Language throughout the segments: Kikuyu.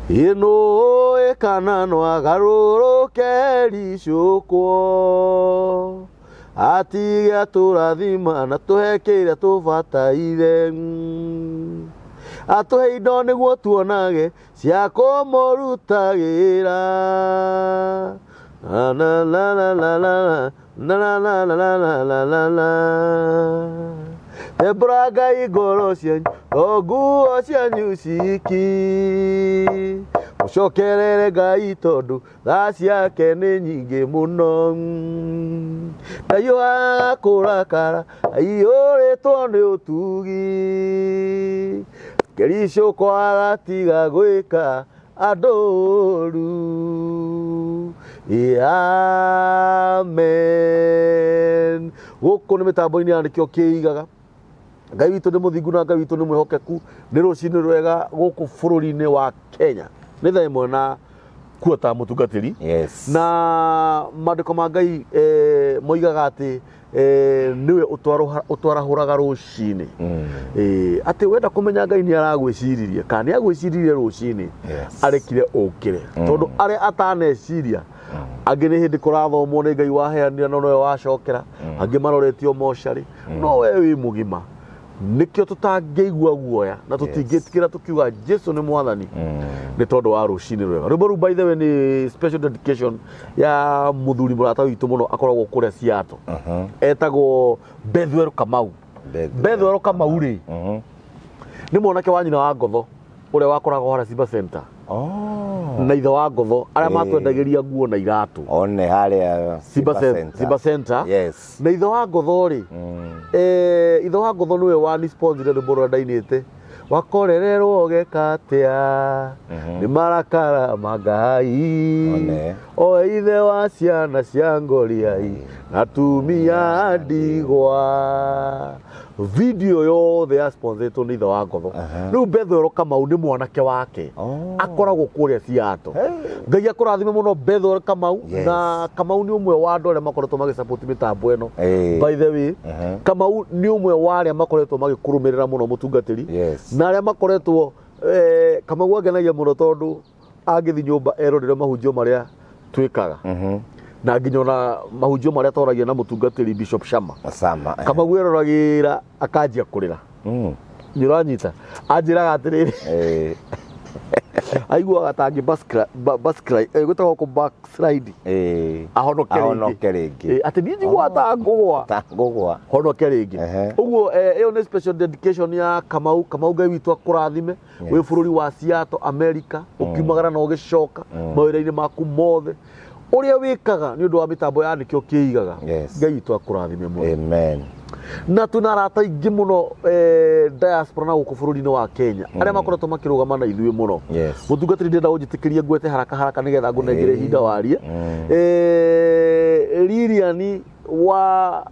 Ĩnũĩ kana no agarũrũke ricũkwo atige atũrathima na tũhe kĩrĩa tũbataire, atũhe indo nĩguo tuonage cia kũmũrutagĩra. Na na na na na na na na na na na na na na na. Tembũrangai ngoro cianyu to nguo cianyu ciki, mũcokerere Ngai tondũ tha ciake nĩ nyingĩ mũno. Ndahiũhaga kũrakara aiyũrĩtwo nĩ ũtugi, kĩricũko agatiga gwĩka andũ ũru. Amen. Gũkũ nĩ mĩtambo-inĩ ya nĩkĩo kĩigaga. Ngai witũ nĩ mũthingu na Ngai witũ nĩ mwĩhokeku. Nĩ rũcinĩ rwega gũkũ bũrũri-inĩ wa Kenya. Nĩ thaa ĩmwe na kuota mũtungatĩri. Yes. Na maandĩko ma Ngai moigaga atĩ nĩwe ũtwarahũraga rũcinĩ. Atĩ wenda kũmenya Ngai nĩ aragwĩciririe kana nĩ agwĩciririe rũcinĩ, arekire ũkĩre, tondũ arĩa ataneciria angĩ nĩ hĩndĩ kũrathomwo nĩ Ngai waheanire no nowe wacokera, angĩ maroretio mocarĩ, no we wĩ mũgima. Nĩkĩo tũtangĩigua guoya na tũtingĩtigĩra tũkiuga Jesu nĩ mwathani, nĩ tondũ wa rũcinĩ rwega. Rwĩmbo rũu, by the way, nĩ special dedication ya mũthuri mũrata witũ mũno akoragwo kũrĩa Seattle, etagwo Bethuel Kamau. Bethuel Kamau rĩ, nĩ mwanake wa nyina wa Ngotho ũrĩa wakoragwo harĩa Simba Center na ithe wa Ngotho arĩa matwendagĩria nguo na iratũ. One harĩa Simba Center. Simba Center. Na ithe wa Ngotho rĩ, ithe wa Ngotho nĩwe wanisponsire rwĩmbo rũrĩa ndainĩte, wakorererwo geka atĩa nĩ marakara ma Ngai. One. O ithe wa ciana cia ngoriai na tumia ndigwa. Video yothe ya sponsoretwo nĩ ithe wa Ngotho. Rĩu Bethwelo Kamau nĩ mwanake wake, akoragwo kũrĩa Seattle. Ngai akũrathime mũno, Bethwelo Kamau. Na Kamau nĩ ũmwe wa andũ arĩa makoretwo magĩsupport mĩtambo ĩno. By the way, Kamau nĩ ũmwe wa arĩa makoretwo magĩkũrũmĩrĩra mũno, mũtungatĩri, na arĩa makoretwo Kamau angenagia mũno tondũ angĩthiĩ nyũmba erorere mahunjio marĩa twĩkaga na nginya ona mahunjio marĩa twaragia na mũtungatĩri Bishop Shama. Sama. Kamau eroragĩra akanjia kũrĩra. Nĩ ũranyita, anjĩraga atĩrĩrĩ, aiguaga ta angĩ gwĩtagwo kũ backslide, ahonoke rĩngĩ. Ahonoke rĩngĩ. Atĩ niĩ njiguaga ta ngũgwa. Ta ngũgwa. Honoke rĩngĩ. Ũguo ĩyo nĩ special dedication ya Kamau. Kamau, Ngai witũ akũrathime wĩ bũrũri wa Seattle, America, ũkiumagara na ũgĩcoka mawĩra-inĩ maku mothe ũrĩa wĩkaga nĩ ũndũ wa mĩtambo ya nĩkĩo kĩigaga. Ngai witũ akũrathime mũno. Amen. Na twĩna arata aingĩ mũno diaspora na gũkũ bũrũri-inĩ wa Kenya arĩa makoretwo makĩrũgama na ithuĩ mũno. Mũtungatĩri, ndĩrenda ũnjĩtĩkĩrie ngwete haraka haraka nĩgetha ngũnengere ihinda warie. Lilian wa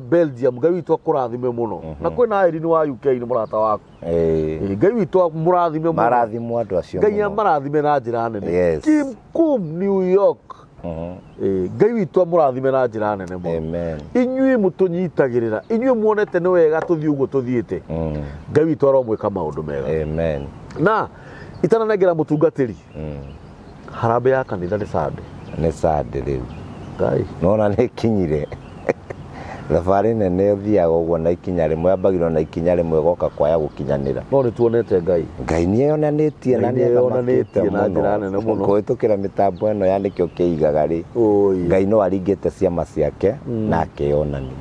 Belgium, Ngai witũ akũrathime mũno. Na kwĩna Irene wa UK, nĩ mũrata waku. Ngai witũ amũrathime mũno. Marathimwo andũ acio Ngai mũno. amarathime na njĩra nene. Kim Kum, New York. Ngai witũ amũrathime na njĩra nene mũno. Amen. Inyuĩ mũtũnyitagĩrĩra, inyuĩ muonete nĩ wega tũthiĩ ũguo tũthiĩte, Ngai witũ aromwĩka maũndũ mega. Amen. Na itananengera mũtungatĩri, harambĩ ya kanitha nĩ Sunday. Nĩ Sunday rĩu. Ngai. Nona nĩ kinyire thabarĩ nene, ũthiaga ũguo na ikinya rĩmwe, yambagĩrwo na ikinya rĩmwe goka kwaya gũkinyanĩra. No nĩ tuonete Ngai. Ngai nĩ eyonanĩtie na Ngai nĩ nĩeyonanĩtie athamakĩte na njĩra nene mũno. Kũhĩtũkĩra mĩtambo ĩno ya nĩkĩo kĩigaga rĩ, Ngai no aringĩte ciama ciake na akeyonania.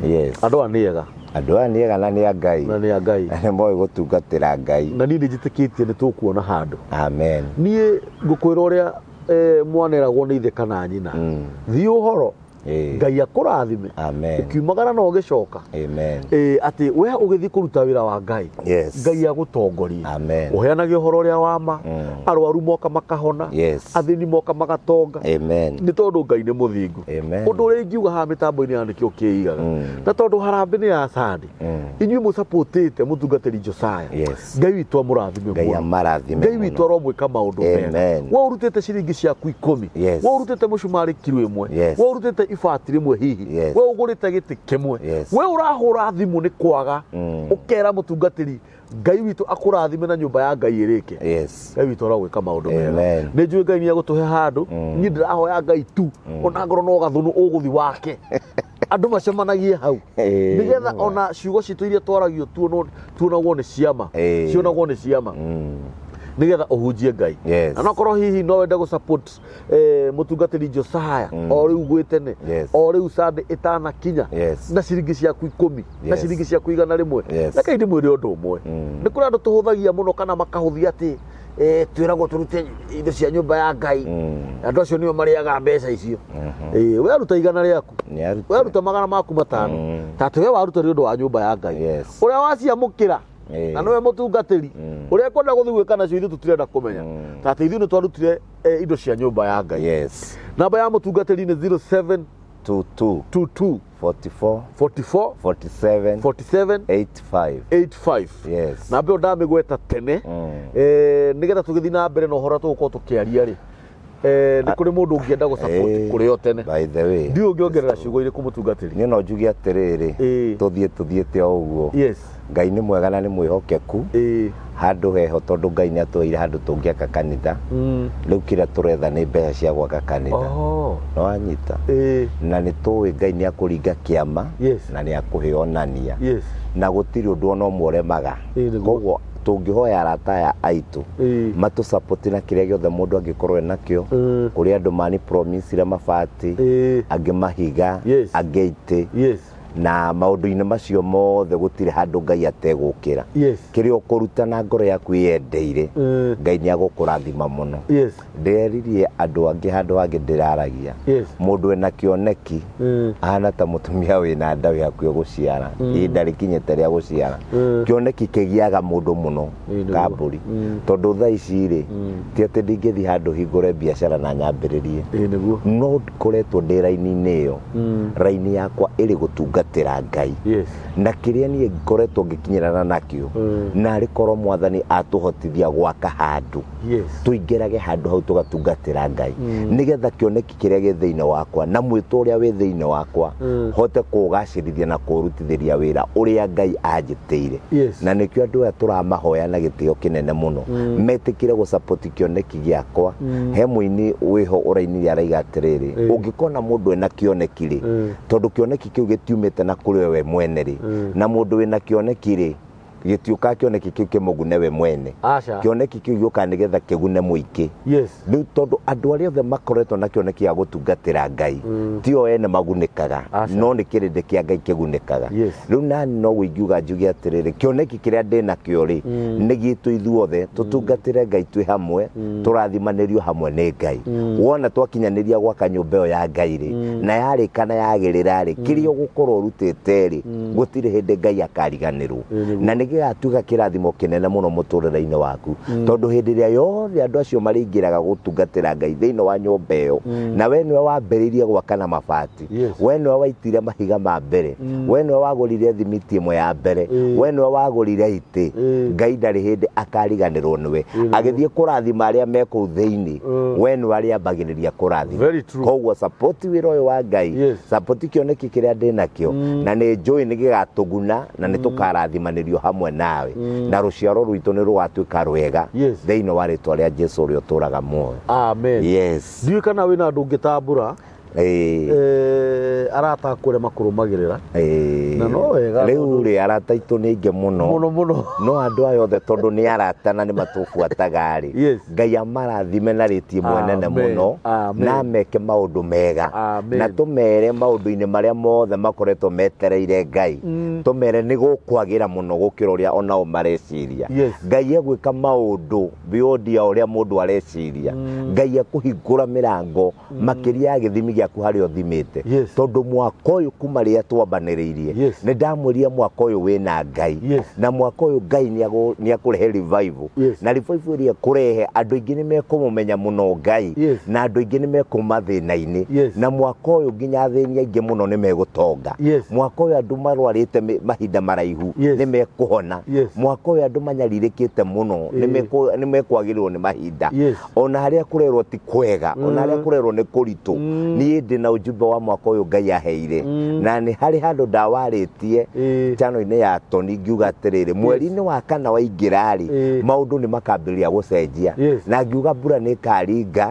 Yes. Andũ aya nĩ ega. Andũ aya nĩ ega na nĩ a Ngai. Na nĩ a Ngai. Na nĩ moĩ gũtungatĩra Ngai. Na niĩ nĩ njĩtĩkĩtie nĩ tũkuona handũ. Amen. Niĩ ngũkwĩra ũrĩa mwaneragwo nĩ ithe kana nyina, thiĩ ũhoro. Ngai akũrathime. Amen. Ũkiumagara na ũgĩcoka. Amen. Atĩ we ũgĩthiĩ kũruta wĩra wa Ngai, Ngai agũtongorie. Amen. Ũheanage ũhoro ũrĩa wa ma, arwaru moka makahona, athĩni moka magatonga. Amen. Nĩ tondũ Ngai nĩ mũthingu. Amen. Ũndũ ũrĩa ingiuga haha mĩtambo-inĩ ya nĩkĩo kĩigaga, na tondũ harambĩ nĩ ya Sunday, inyuĩ mũsapotĩte mũtungatĩri Josiah, Ngai witũ amũrathime Ngai mũno. Amarathime Ngai mũno. witũ aromwĩka maũndũ mega. Amen. We ũrutĩte ciringi ciaku 10, we ũrutĩte mũcumarĩ kiro 1, we ũrutĩte Ibati rĩmwe hihi. Yes. We ũgũrĩte gĩtĩ kĩmwe. Yes. We ũrahũra thimũ nĩ kwaga. Ũkera mũtungatĩri Ngai witũ akũrathime na nyũmba ya Ngai ĩrĩke. Yes. Ngai witũ aragwĩka maũndũ mega. Amen. Nĩ njũĩ Ngai nĩ egũtũhe handũ. Niĩ ndĩrahoya Ngai tu ona ngorwo no gathũnũ ũgũthi wake, andũ macemanagie hau, nĩgetha ona ciugo citũ iria twaragio tuonagwo nĩ ciama, cionagwo nĩ ciama, nĩgetha ũhunjie Ngai. Yes. Na nokorwo hihi no wende gũ support mũtungatĩri Josiah o rĩu gwĩ tene, o rĩu Sunday ĩtanakinya, na ciringi ciaku 10, na ciringi ciaku 100. Reke ndĩmwĩre ũndũ ũmwe. Nĩ kũrĩ andũ tũhũthagia mũno kana makahũthia atĩ twĩragwo tũrute indo cia nyũmba ya Ngai. Andũ acio nĩo marĩaga mbeca icio. We aruta 100 rĩaku, Nĩarute. we aruta 500, ta atĩ we waruta nĩ ũndũ wa nyũmba ya Ngai. Ũrĩa waciamũkĩra na nĩwe mũtungatĩri, ũrĩa kwenda gũthiĩ gwĩka nacio ithuĩ tũtirenda kũmenya, ta atĩ ithuĩ nĩ twarutire indo cia nyũmba ya Ngai. Namba ya mũtungatĩri nĩ 07 22 22 44 44 47 47 85. 85. Yes. Namba ĩyo ndamĩgweta tene, nĩgetha tũgĩthiĩ na mbere na ũhoro tũgũkorwo tũkĩaria rĩ, nĩ kũrĩ mũndũ ũngĩenda gũ support kũrĩ o tene. By the way, Ndiũ ũngĩongerera ciugo irĩkũ, mũtungatĩri? Niĩ no njuge atĩrĩrĩ, tũthiĩ tũthiĩte o ũguo. Ngai nĩ mwega na nĩ mwĩhokeku. Handũ heho tondũ Ngai nĩ atũheire handũ tũngĩaka kanitha. Rĩu kĩrĩa tũretha nĩ mbeca cia gwaka kanitha. Nĩ wanyita? Na nĩ tũĩ Ngai nĩ akũringa kĩama na nĩ akũhĩonania. Na gũtirĩ ũndũ ona ũmwe ũremaga. Nĩguo. Koguo tũngĩhoya arata aya aitũ matũ support na kĩrĩa gĩothe mũndũ angĩkorwo enakĩo. Kũrĩ andũ mani promise mabati, angĩ mahiga, angĩ itĩ. Na maũndũ-inĩ macio mothe gũtirĩ handũ Ngai ategũkĩra. Kĩrĩa ũkũruta na ngoro yaku ĩyendeire, Ngai nĩ agũkũrathima mũno. Ndĩreririe andũ angĩ handũ hangĩ ndĩraragia. Mũndũ ena kĩoneki ahana ta mũtumia wĩna nda wĩ hakuhĩ gũciara, ihinda rĩkinyĩte rĩa gũciara. Kĩoneki kĩgiaga mũndũ mũno Nĩguo. kambũri, tondũ thaa ici rĩ, ti atĩ ndingĩthiĩ handũ hingũre biacara na nyambĩrĩrie, Nĩguo. No ngoretwo ndĩ raini-inĩ ĩyo. Raini yakwa ĩrĩ gũtungatĩra Ngai. Na kĩrĩa niĩ ngoretwo ngĩkinyĩrana nakĩo, narĩ korwo Mwathani atũhotithia gwaka handũ, tũingĩrage handũ hau tũgatungatĩra Ngai, nĩgetha kĩoneki kĩrĩa gĩ thĩinĩ wakwa na mwĩto ũrĩa wĩ thĩinĩ wakwa hote kũũgacĩrithia na kũũrutithĩria wĩra ũrĩa Ngai anjĩtĩire. Na nĩkĩo andũ aya tũramahoya na gĩtĩo kĩnene mũno metĩkĩre gũ support kĩoneki gĩakwa. He mũini wĩho ũrainire araiga atĩrĩrĩ, ũngĩkona mũndũ ena kĩoneki rĩ, tondũ kĩoneki kĩu gĩtiumĩte na kũrĩ we mwene rĩ, na mũndũ wĩna kĩoneki rĩ, gĩtiũkaga kĩoneki kĩu kĩmũgune we mwene. Aca. Kĩoneki kĩu gĩũkaga nĩgetha kĩgune mũingĩ. Rĩu tondũ andũ arĩa othe makoretwo na kĩoneki gĩa gũtungatĩra Ngai, ti o ene magunĩkaga, Aca. no nĩ kĩrĩndĩ kĩa Ngai kĩgunĩkaga. Rĩu nani no ingiuga njuge atĩrĩrĩ, kĩoneki kĩrĩa ndĩ nakĩo rĩ, nĩ gitũ ithuothe tũtungatĩre Ngai twĩ hamwe, tũrathimanĩrio hamwe nĩ Ngai. Wona twakinyanĩria gwaka nyũmba ĩyo ya Ngai rĩ, na yarĩka na yagĩrĩra rĩ, kĩrĩa ũgũkorwo ũrutĩte rĩ, gũtirĩ hĩndĩ Ngai akariganĩrwo. Nĩguo. Na nĩ gĩgatuĩka kĩrathimo kĩnene mũno mũtũrĩre-inĩ waku, tondũ hĩndĩ ĩrĩa yothe andũ acio marĩingĩraga gũtungatĩra Ngai thĩinĩ wa nyũmba ĩyo, na we nĩwe wambĩrĩirie gwaka na mabati, we nĩwe waitire mahiga ma mbere, we nĩwe wagũrire thimiti ĩmwe ya mbere, we nĩwe wagũrire itĩ, Ngai ndarĩ hĩndĩ akariganĩrwo nĩwe. Agĩthiĩ kũrathima arĩa me kũu thĩinĩ, we nĩwe arĩambagĩrĩria kũrathima. Very true. Koguo support wĩra ũyũ wa Ngai, support kĩoneki kĩrĩa ndĩ nakĩo, na nĩ njũĩ nĩ gĩgatũguna na nĩ tũkarathimanĩrio hamwe nawe, na rũciaro rwitũ nĩ rũgatuĩka rwega thĩinĩ wa rĩtwa rĩa Jesu ũrĩa ũtũraga muoyo. Amen. Ndiũĩ kana wĩna andũ ũngĩtambũra, arata aku arĩa makũrũmagĩrĩra. Na no wega. Rĩu rĩ, arata aitũ nĩ aingĩ mũno. Mũno mũno. No andũ aya othe tondũ nĩ arata na nĩ matũbuataga rĩ, Ngai amarathime na rĩti ĩmwe nene Amen. mũno, Amen. na ameke maũndũ mega. Amen. Na tũmere maũndũ-inĩ marĩa mothe makoretwo metereire Ngai, tũmere nĩ gũkwagĩra mũno gũkĩra ũrĩa onao mareciria. Ngai egwĩka maũndũ beyond ya ũrĩa mũndũ areciria. Ngai ekũhingũra mĩrango makĩria ya gĩthimi gĩaku harĩa ũthimĩte. Tondũ mwaka ũyũ kuma rĩrĩa twambanĩrĩirie, nĩ ndamwĩrire mwaka ũyũ wĩna Ngai. Na mwaka ũyũ Ngai nĩ akũrehe revival. Na revival ĩrĩa ekũrehe, andũ aingĩ nĩ mekũmũmenya mũno Ngai. Na andũ aingĩ nĩ mekuma thĩna-inĩ. Na mwaka ũyũ nginya athĩni aingĩ mũno nĩ megũtonga. Mwaka ũyũ andũ marwarĩte mahinda maraihu nĩ mekũhona. Mwaka ũyũ andũ manyarirĩkĩte mũno nĩ mekwagĩrĩrwo nĩ mahinda. Ona harĩa kũrerwo ti kwega, ona harĩa kũrerwo nĩ kũritũ, niĩ Niĩ ndĩ na ujumbe wa mwaka ũyũ Ngai aheire, na nĩ harĩ handũ ndawarĩtie channel-inĩ ya Tony ngiuga atĩrĩrĩ, mweri-inĩ wa kana waingĩra rĩ, maũndũ nĩ makambĩrĩria gũcenjia. Na ngiuga mbura nĩ ĩkaringa,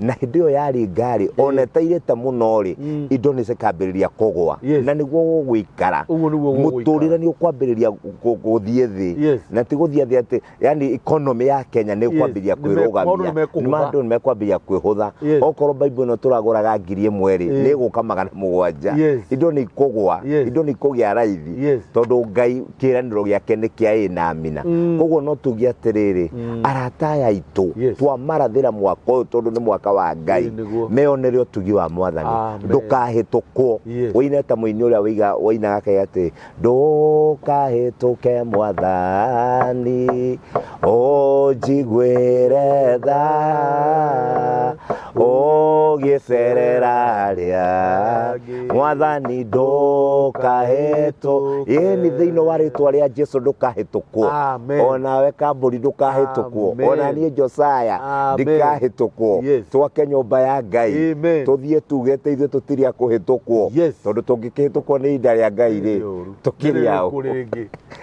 na hĩndĩ ĩyo yaringa rĩ, ona ĩtairĩte mũno rĩ, indo nĩ cikambĩrĩria kũgwa. Na nĩguo gũgũikara. Ũguo nĩguo gũgũikara. Mũtũrĩre nĩ ũkwambĩrĩria gũthiĩ thĩ. Na ti gũthiĩ thĩ atĩ yani economy ya Kenya nĩ kwambĩrĩria Maũndũ kwĩrũgamia. nĩ mekũhũtha. Maũndũ nĩ mekwambĩrĩria kwĩhũtha. Okorwo Bible ĩno tũragũraga 1000 rĩ, nĩ ĩgũka 700. Indo nĩ ikũgwa, indo nĩ ikũgĩa raithi. Tondũ Ngai kĩĩranĩro gĩake nĩ kĩa ĩ na amina. Koguo no tuge atĩrĩrĩ, arata aya aitũ twamarathĩra mwaka ũyũ tondũ nĩ mwaka wa Ngai, Ĩĩ, nĩguo. meyonere ũtugi wa Mwathani. Amen. Ndũkahĩtũkwo. Ũine ta mũini ũrĩa wainaga akauga atĩ, ndũkahĩtũke Mwathani, ũnjiguĩre tha, ũgĩcerera arĩa Mwathani ndũkahĩtũ. Ĩni thĩinĩ wa rĩtwa rĩa Jesu ndũkahĩtũkwo. Amen. Onawe Kambũri ndũkahĩtũkwo. Amen. Ona niĩ Josiah Amen. ndikahĩtũkwo. Twake nyũmba ya Ngai. Amen. Tũthiĩ tugĩte ithuĩ tũtirĩ a kũhĩtũkwo. Tondũ tũngĩkĩhĩtũkwo nĩ ihinda rĩa Ngai rĩ, tũkĩrĩ aũ?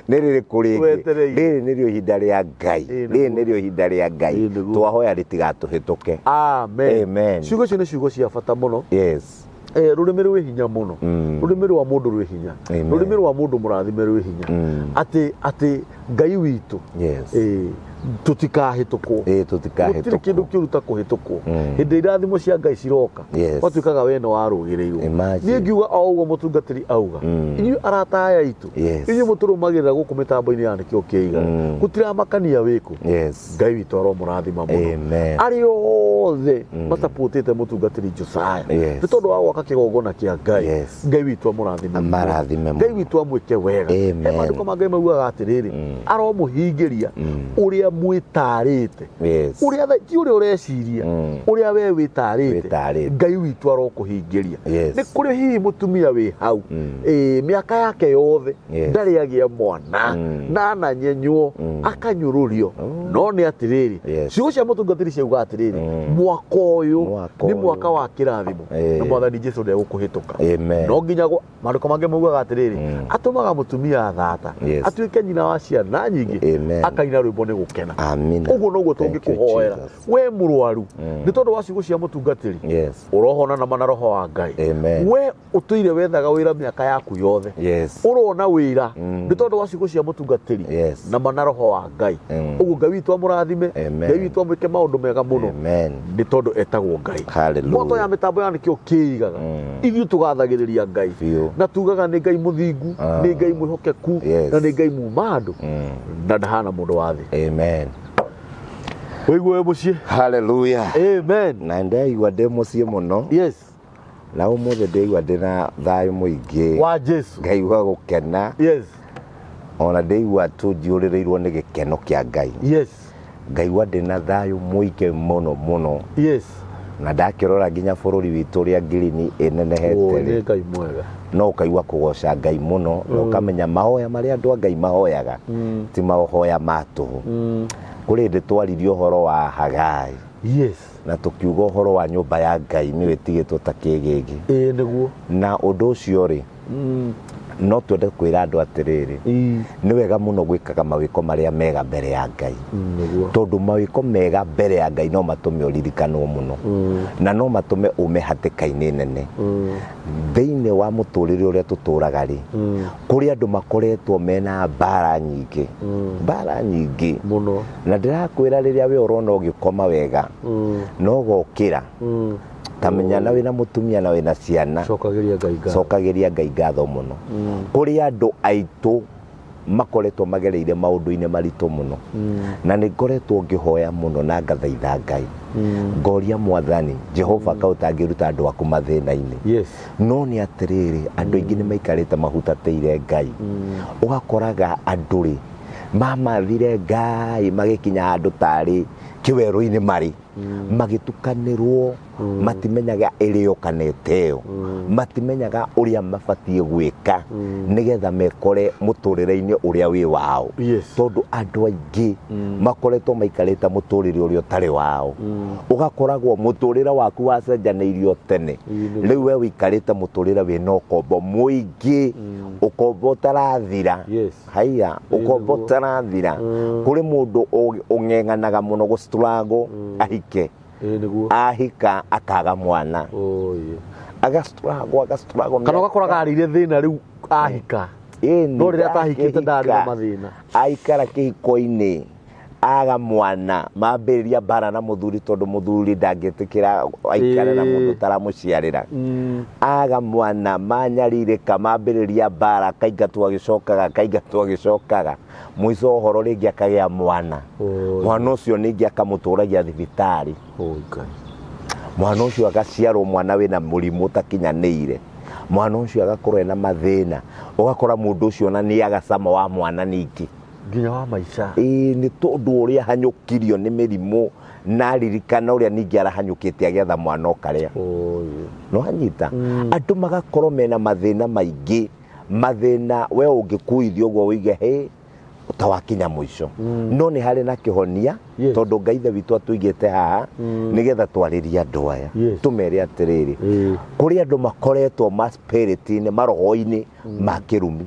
Nĩ rĩrĩkũ rĩngĩ? Wetereire. Rĩrĩ nĩrĩo ihinda rĩa Ngai. Ĩĩ, Rĩrĩ nĩguo. nĩrĩo ihinda rĩa Ngai. Ĩĩ, nĩguo. Twahoya rĩtigatũhĩtũke. Amen. Amen. Ciugo icio nĩ ciugo cia bata mũno. Rũrĩmĩ rwĩ hinya mũno. Rũrĩmĩ rwa mũndũ rwĩ hinya. Amen. Rũrĩmĩ rwa mũndũ mũrathime rwĩ hinya. Atĩ atĩ Ngai witũ tũtikahĩtũkwo. Ĩĩ, tũtikahĩtũkwo. Gũtirĩ kĩndũ kĩũru ta kũhĩtũkwo. Hĩndĩ irathimo cia Ngai ciroka, watuĩkaga we nĩ warũgĩrĩirwo. Imagine. Niĩ ngiuga o ũguo mũtungatĩri auga, inyuĩ arata aya aitũ, inyuĩ mũtũrũmagĩrĩra gũkũ mĩtambo-inĩ ya Nĩkĩo Kĩigaga, gũtiramakania wĩkũ. Ngai witũ aromũrathima mũno. Amen. Arĩa othe masapotĩte mũtungatĩri Josiah nĩ tondũ wa gwaka kĩgongona kĩa Ngai, Ngai witũ amũrathime mũno. Amarathime Ngai mũno. witũ amwĩke wega. Amen. He maandĩko ma Ngai maugaga atĩrĩrĩ, aromũhingĩria ũrĩa mwĩtarĩte. Ũrĩa ti ũrĩa ũreciria, ũrĩa we wĩtarĩte, Wĩtarĩte. Ngai witũ arokũhingĩria. Nĩ kũrĩ hihi mũtumia wĩ hau, mĩaka yake yothe ndarĩ agĩa mwana, na ananyenywo, akanyũrũrio. No nĩ atĩrĩrĩ, ciugo cia mũtungatĩri ciauga atĩrĩrĩ, mwaka ũyũ Mwaka nĩ ũyũ. mwaka wa kĩrathimo, na Mwathani Jesu ndegũkũhĩtũka. Amen. No nginya maandĩko mangĩ maugaga atĩrĩrĩ, atũmaga mũtumia thata atuĩke nyina wa ciana nyingĩ, Amen. akaina rwĩmbo nĩ gũkena. Amina. Ũguo noguo Thank you, tũngĩkũhoera Jesus. we mũrwaru, nĩ tondũ wa ciugo cia mũtungatĩri, ũrohona na mana roho wa Ngai. Amen. We ũtũire wethaga wĩra mĩaka yaku yothe, ũrona wĩra nĩ tondũ wa ciugo cia mũtungatĩri, na mana roho wa Ngai. Ũguo Ngai witũ amũrathime, Amen. Ngai witũ amwĩke maũndũ mega mũno, Amen. nĩ tondũ etagwo Ngai. Hallelujah. Mwato ya mĩtambo ya Nĩkĩo Kĩigaga, ithuĩ tũgathagĩrĩria Ngai Biũ. na tugaga nĩ Ngai mũthingu, nĩ Ngai mwĩhokeku, na nĩ Ngai muma andũ, na ndahana mũndũ wa thĩ. Amen. Wĩigue wĩ mũciĩ. Hallelujah. Amen. Na ndaigua ndĩ mũciĩ mũno. Na ũmũthĩ ndĩigua ndĩna thayũ mũingĩ. Wa Jesu. Ngaigua gũkena. Ona ndĩigua tu njiyũrĩrĩirwo nĩ gĩkeno kĩa Ngai. Ngaigua ndĩna thayũ mũingĩ mũno mũno. Na ndakĩrora nginya bũrũri witũ ũrĩa ngirini ĩnenehete Oi, rĩ, nĩ Ngai mwega. no ũkaigua kũgoca Ngai mũno, na ũkamenya mahoya marĩa andũ a Ngai mahoyaga ti mahoya ma tũhũ. Kũrĩ hĩndĩ twaririe ũhoro wa Hagai. Na tũkiuga ũhoro wa nyũmba ya Ngai nĩyo ĩtigĩtwo ta kĩgĩgĩ. Ĩĩ, nĩguo. Na ũndũ ũcio rĩ, no twende kwĩra andũ atĩrĩrĩ, nĩ wega mũno gwĩkaga mawĩko marĩa mega mbere ya Ngai. Nĩguo. Tondũ mawĩko mega mbere ya Ngai no matũme ũririkanwo mũno. Na no matũme ume hatĩka-inĩ nene. Thĩinĩ wa mũtũrĩre ũrĩa tũtũraga rĩ, kũrĩ andũ makoretwo mena mbara nyingĩ. Mbara nyingĩ. Mũno. Na ndĩrakwĩra rĩrĩa we ũrona ũgĩkoma wega, no ũgokĩra. Ta menya na wĩna mũtumia na wĩna ciana. Cokagĩria Ngai ngatho. Cokagĩria Ngai ngatho mũno. Kũrĩ andũ aitũ makoretwo magereire maũndũ-inĩ maritũ mũno. Na nĩ ngoretwo ngĩhoya mũno na ngathaitha Ngai. Ngoria Mwathani, Jehova kaĩ ũtangĩruta andũ aku mathĩna-inĩ. No nĩ atĩrĩrĩ, andũ aingĩ nĩ maikarĩte mahutatĩire Ngai. Ũgakoraga andũ rĩ, mamathire Ngai magĩkinya handũ tarĩ kĩwerũ-inĩ marĩ. Magĩtukanĩrwo. Matimenyaga ĩrĩo kana ĩteo. Matimenyaga ũrĩa mabatiĩ gwĩka nĩgetha mekore mũtũrĩre-inĩ ũrĩa wĩ wao. Tondũ andũ aingĩ makoretwo maikarĩte mũtũrĩre ũrĩa ũtarĩ wao. Ũgakoragwo mũtũrĩre waku wacenjanĩirio tene. Ĩĩ, nĩguo. Rĩu we wĩikarĩte mũtũrĩre wĩna ũkombo mũingĩ, ũkombo ũtarathira. Haiya, ũkombo nĩguo. Ũtarathira. Kũrĩ mũndũ ũng'eng'anaga mũno gũ struggle ahike. Ĩĩ, nĩguo. Ahika akaga mwana. Oi. Aga struggle, aga struggle. Kana ũgakora karĩire thĩna rĩu ahika. Ĩni, No rĩrĩa atahikĩte ndarĩ na akĩhika, mathĩna. Aikara kĩhiko-inĩ aga mwana, mambĩrĩria mbara na mũthuri tondũ mũthuri ndangĩtĩkĩra aikare na mũndũ ũtaramũciarĩra. Aga mwana, manyarirĩka, mambĩrĩria mbara, akaingatwo agĩcokaga, akaingatwo agĩcokaga, mũico wa ũhoro rĩngĩ akagĩa mwana. Oi. Mwana ũcio ningĩ akamũtũragia thibitarĩ. Oi, Ngai. Mwana ũcio agaciarwo mwana wĩna mũrimũ ũtakinyanĩire. Mwana ũcio agakorwo ena mathĩna. Ũgakora mũndũ ũcio ona nĩ aga cama wa mwana ningĩ. Nginya wa maica. Ĩĩ, nĩ tondũ ũrĩa ahanyũkirio nĩ mĩrimũ na aririkana ũrĩa ningĩ arahanyũkĩte agĩetha mwana ũkarĩa. Oi. No anyita. Andũ magakorwo mena mathĩna maingĩ. Mathĩna we ũngĩkuithia ũguo ũige hĩ ta wakinya mũico. No nĩ harĩ na kĩhonia. Tondũ Ngai ithe witũ atũigĩte haha nĩgetha twarĩrie andũ aya. Tũmere atĩrĩrĩ, kũrĩ andũ makoretwo ma spirit-inĩ, maroho-inĩ ma kĩrumi.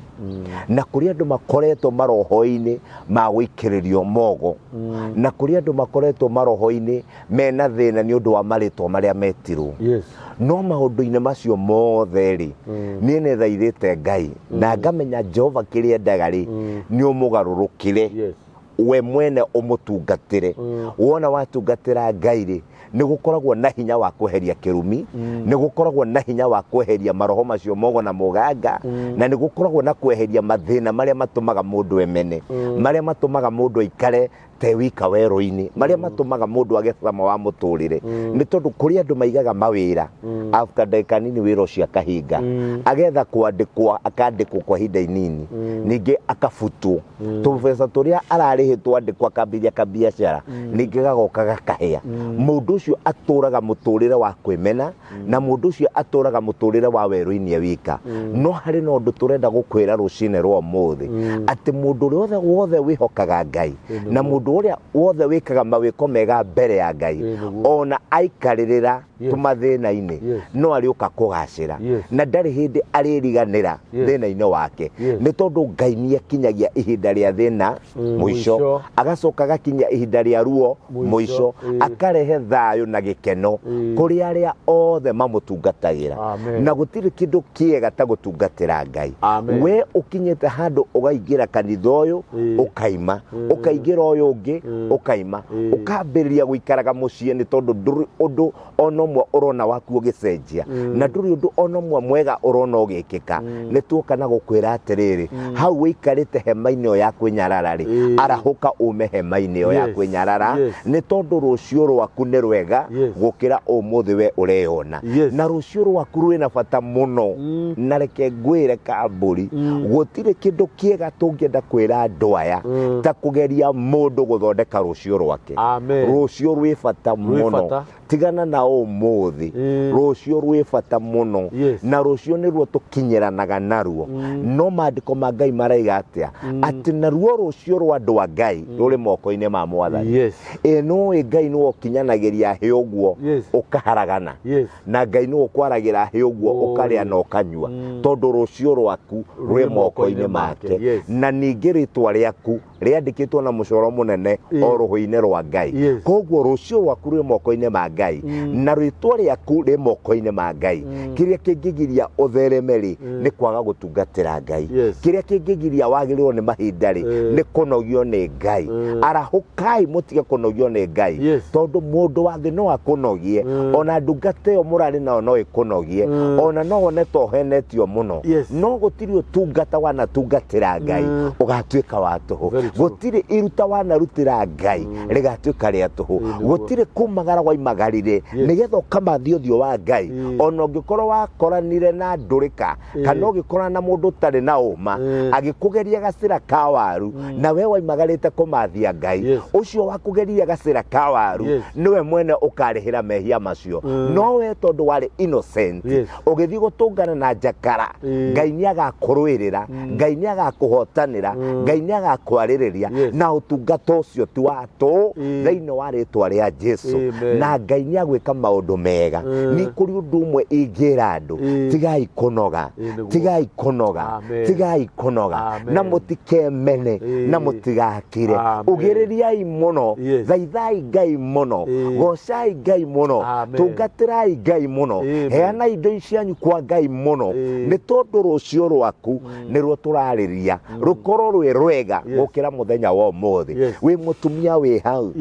Na kũrĩ andũ makoretwo maroho-inĩ ma gũikĩrĩrio mogo. Na kũrĩ andũ makoretwo maroho-inĩ mena thĩna nĩ ũndũ wa marĩtwa marĩa metirwo. No maũndũ-inĩ macio mothe rĩ, niĩ nĩ thaithĩte Ngai na ngamenya Jehova kĩrĩa endaga rĩ, nĩ ũmũgarũrũkĩre. We mwene ũmũtungatĩre. Wona watungatĩra Ngai rĩ, nĩ gũkoragwo na hinya wa kweheria kĩrumi, nĩ gũkoragwo na hinya wa kweheria maroho macio mogo na mũganga, na nĩ gũkoragwo na kweheria mathĩna marĩa matũmaga mũndũ emene, marĩa matũmaga mũndũ aikare te wika werũ-inĩ, marĩa matũmaga mũndũ age cama wa mũtũrĩre. Nĩ tondũ kũrĩ andũ maigaga mawĩra, after ndagĩka nini wĩra ũcio akahinga, agetha kwandĩkwo, akandĩkwo kwa ihinda inini, ningĩ akabutwo. Tũbeca tũrĩa ararĩhĩtwo andĩkwo akambĩrĩria kabiacara, ningĩ gagoka gakahĩa. Mũndũ ũcio atũraga mũtũrĩre wa kwĩmena, na mũndũ ũcio atũraga mũtũrĩre wa werũ-inĩ e wika. No harĩ na ũndũ tũrenda gũkwĩra rũcinĩ rwa ũmũthĩ, atĩ mũndũ ũrĩa wothe wĩhokaga Ngai, na mũndũ ũrĩa wothe wĩkaga mawĩko mega mbere ya Ngai, ona aikarĩrĩra tũmathĩna-inĩ, no arĩũka kũgacĩra. Na ndarĩ hĩndĩ arĩriganĩra thĩna-inĩ wake. Nĩ tondũ Ngai nĩ akinyagia ihinda rĩa thĩna mũico, Mũico. Agacoka agakinyia ihinda rĩa ruo Mũico, mũico, akarehe thayũ na gĩkeno kũrĩ arĩa othe mamũtungatagĩra. Amen. Na gũtirĩ kĩndũ kĩega ta gũtungatĩra Ngai. Amen. We ũkinyĩte handũ ũgaingĩra kanitha ũyũ, ũkaima, ũkaingĩra ũyũ ũngĩ, ũkaima, ũkambĩrĩria gũikaraga mũciĩ nĩ tondũ ndũrĩ ũndũ ona ũmwe ũrona waku ũgĩcenjia, na ndũrĩ ũndũ ona ũmwe mwega ũrona ũgĩkĩka. Nĩ tuoka na gũkwĩra atĩrĩrĩ, hau ũikarĩte hema-inĩ ĩyo ya kwĩnyarara rĩ, arahũka ume hema-inĩ ĩyo ya kwĩnyarara, nĩ tondũ rũciũ rwaku nĩ rwega gũkĩra ũmũthĩ we ũreyona. Na rũciũ rwaku rwĩna bata mũno. Na reke ngwĩre kambũri, gũtirĩ kĩndũ kĩega tũngĩenda kwĩra andũ aya ta kũgeria mũndũ gũthondeka rũciũ rwake. Amen. Rũciũ rwĩ bata mũno. Bata. Tigana na ũmũthĩ, rũciũ rwĩ bata mũno. Na rũciũ nĩruo tũkinyĩranaga naruo. No maandĩko ma Ngai maraiga atĩa? Atĩ naruo rũciũ rwa andũ a Ngai rũrĩ moko-inĩ ma Mwathani. Ĩ nũĩ Ngai nĩwe ũkinyanagĩria hĩ ũguo ũkaharagana. Na Ngai nĩwe ũkwaragĩra hĩ ũguo ũkarĩa na ũkanyua, tondũ rũciũ rwaku rwĩ moko-inĩ make. Na ningĩ rĩtwa rĩaku rĩandĩkĩtwo na mũcoro mũnene o rũhĩ-inĩ rwa Ngai. Koguo rũciũ rwaku rwĩ moko-inĩ ma Ngai, na rĩtwa rĩaku rĩ moko-inĩ ma Ngai. Kĩrĩa kĩngĩgiria ũthereme rĩ, nĩ kwaga gũtungatĩra Ngai. Kĩrĩa kĩngĩgiria wagĩrĩrwo nĩ mahinda rĩ, nĩ kũnogio nĩ Ngai. Arahũkai mũtige kũnogio nĩ Ngai. Tondũ mũndũ wa thĩ no akũnogie, ona ndungata ĩyo mũrarĩ nayo no ĩkũnogie, ona no wone ta ũhenetio mũno. No gũtirĩ ũtungata wanatungatĩra Ngai ũgatuĩka wa tũhũ. Very true. Gũtirĩ iruta wanarutĩra Ngai rĩgatuĩka rĩa tũhũ. Ĩĩ, nĩguo. Gũtirĩ kumagara waimagarire. waikarire nĩgetha ũkamathia ũthiũ wa Ngai. Ona ũngĩkorwo wakoranire na ndũrĩka kana ũgĩkorana na mũndũ ũtarĩ na ũma agĩkũgeria gacĩra ka waru na we waimagarĩte kũmathia Ngai, ũcio wakũgeria gacĩra ka waru nĩwe mwene ũkarĩhĩra mehia macio. No we tondũ warĩ innocent, ũgĩthiĩ gũtũngana na njakara, Ngai nĩ agakũrũĩrĩra, Ngai nĩ agakũhotanĩra, Ngai nĩ agakwarĩrĩria, na ũtungata ũcio ti wa tũ thĩinĩ wa rĩtwa rĩa Jesu. Amen. Na Ngai nĩ agwĩka maũndũ mega. Nĩ kũrĩ ũndũ ũmwe ingĩra andũ, tigai kũnoga, Nĩguo. tigai kũnoga, Amen. tigai kũnoga, Amen. na mũtikemene, na mũtigakire. Amen. Ugĩrĩriai mũno, thaithai Ngai mũno, gocai Ngai mũno, Amen. tungatĩrai Ngai mũno, Amen. heanai indo cianyu kwa Ngai mũno, nĩ tondũ rũciũ rwaku nĩruo tũrarĩria rũkorwo rwĩ rwega gũkĩra mũthenya wa ũmũthĩ. Wĩ mũtumia wĩ hau,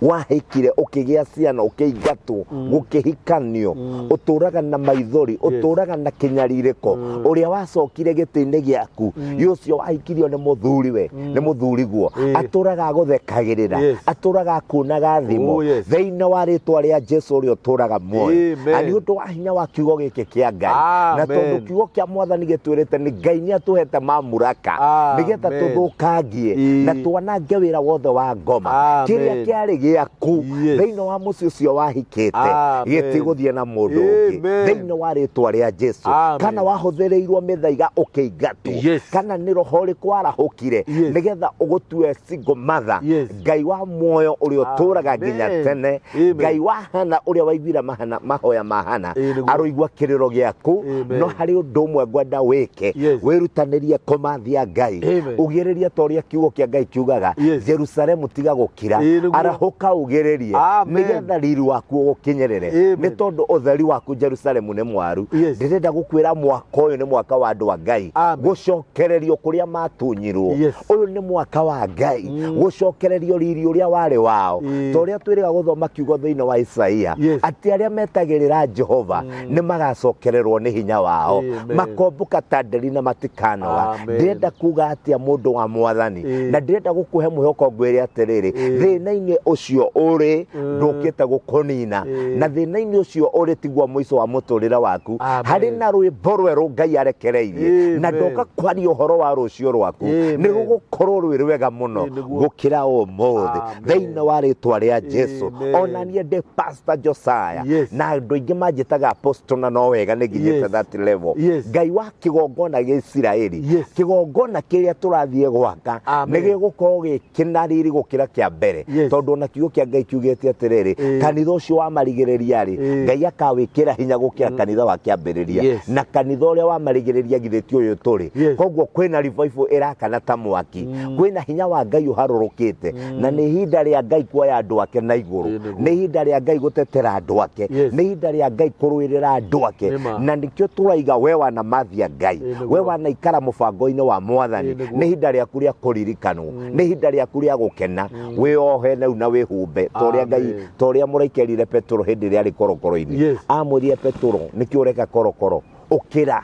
wahikire ũkĩgĩa ciana, ũkĩingatwo, gũkĩhikanio, ũtũraga na maithori, ũtũraga na kĩnyarirĩko. Ũrĩa wacokire gĩtĩ-inĩ gĩaku, ũcio wahikirio nĩ mũthuriwe, nĩ mũthuriguo, atũraga agũthekagĩrĩra, atũraga akunaga thimo. Oh, yes. Thĩinĩ wa rĩtwa rĩa Jesu ũrĩa ũtũraga muoyo, Amen. na nĩ ũndũ wa hinya wa kiugo gĩkĩ kĩa Ngai, na Amen. tondũ kiugo kĩa mwathani gĩtwĩrĩte nĩ Ngai nĩ atũhete mamuraka nĩgetha Amen. tũthũkangie na twanange wĩra wothe wa ngoma. Amen. Kĩrĩa kĩarĩ gĩaku Yes. thĩinĩ wa mũciĩ ũcio wahikĩte Amen. gĩtigũthiĩ na mũndũ ũngĩ Amen. thĩinĩ wa rĩtwa rĩa Jesu. Amen. Kana wahũthĩrĩirwo mĩthaiga ũkĩingatwo, Yes. kana nĩ roho ũrĩkũ warahũkire Yes. nĩgetha ũgũtue single mother, Yes. Ngai wa muoyo ũrĩa ũtũraga nginya Amen. tene, Amen. Ngai wa Hana ũrĩa waiguire mahoya ma Hana, Nĩguo. aroigua kĩrĩro gĩaku. Amen. No harĩ ũndũ ũmwe ngwenda wĩke, Yes. wĩrutanĩrie kũmathia Ngai, Amen. ugĩrĩrie ta ũrĩa kiugo kĩa Ngai kiugaga, Yes. Jerusalemu tiga gũkira, Nĩguo. arahũka ugĩrĩrie, Amen. nĩgetha riri waku ũgũkinyĩrĩre, Amen. nĩ tondũ ũtheri waku Jerusalemu nĩ mwaru. Yes. Ndĩrenda gũkwĩra mwaka ũyũ nĩ mwaka wa andũ a Ngai Amen. gũcokererio kũrĩa matunyirwo. Yes. Ũyũ nĩ mwaka wa Ngai gũcokererio riri ũrĩa warĩ wao, ta ũrĩa twĩrĩga gũthoma kiugo thĩinĩ wa Isaia, Yes. atĩ arĩa metagĩrĩra Jehova nĩ magacokererwo nĩ hinya wao, Amen. makombũka ta nderi na matikanoga. Amen. Ndĩrenda kuga atĩa mũndũ wa mwathani, na ndĩrenda gũkũhe mwĩhoko ngwĩre atĩrĩrĩ, thĩna-inĩ ũcio ũrĩ ndũkĩte gũkũnina, na thĩna-inĩ ũcio ũrĩ tiguo mũico wa mũtũrĩre waku. Amen. Harĩ na rwĩmbo rwerũ Ngai arekereirie, na Amen. ndoka kwaria ũhoro wa rũciũ rwaku, Amen. nĩ rũgũkorwo rwĩ rwega mũno Nĩguo. gũkĩra ũmũthĩ Amen. thĩinĩ wa rĩtwa rĩa Jesu. Amen. Ona niĩ ndĩ Pastor Josiah, Yes. na andũ aingĩ manjĩtaga apostle, na no wega nĩ nginyĩte Yes. that level. Yes. Ngai wa kĩgongona gĩa Isiraeli, Yes. kĩgongona kĩrĩa tũrathiĩ gwaka Amen. nĩ gĩgũkorwo gĩkĩna riri gũkĩra kĩa mbere, Yes. tondũ ona kiugo kĩa Ngai kiugĩte atĩrĩrĩ, kanitha ũcio wa marigĩrĩria rĩ, Ngai akawĩkĩra hinya gũkĩra kanitha wa kĩambĩrĩria, Yes. na kanitha ũrĩa wa marigĩrĩria githĩ ti ũyũ tũrĩ? Yes. Koguo kwĩna revival ĩrakana ta mwaki, kwĩna hinya wa Ngai ũharũrũkĩte, na nĩ ihinda rĩa Ngai kuoya andũ ake na igũrũ, Nĩguo. nĩ ihinda rĩa Ngai gũtetera andũ ake, Yes. nĩ ihinda rĩa Ngai kũrũĩrĩra andũ ake, Nĩma. na nĩkĩo tũraiga we wanamathia Ngai, Nĩguo. we wanaikara mũbango-inĩ wa mwathani, Nĩguo. nĩ ihinda rĩaku rĩa kũririkanwo, nĩ ihinda rĩaku rĩa gũkena, wĩohe rĩu na wĩhumbe ta ũrĩa Ngai, Amen. ta ũrĩa mũraika erire Petero hĩndĩ ĩrĩa arĩ korokoro-inĩ. Yes. Amwĩrire Petero, nĩkĩ ũreka korokoro, ũkĩra,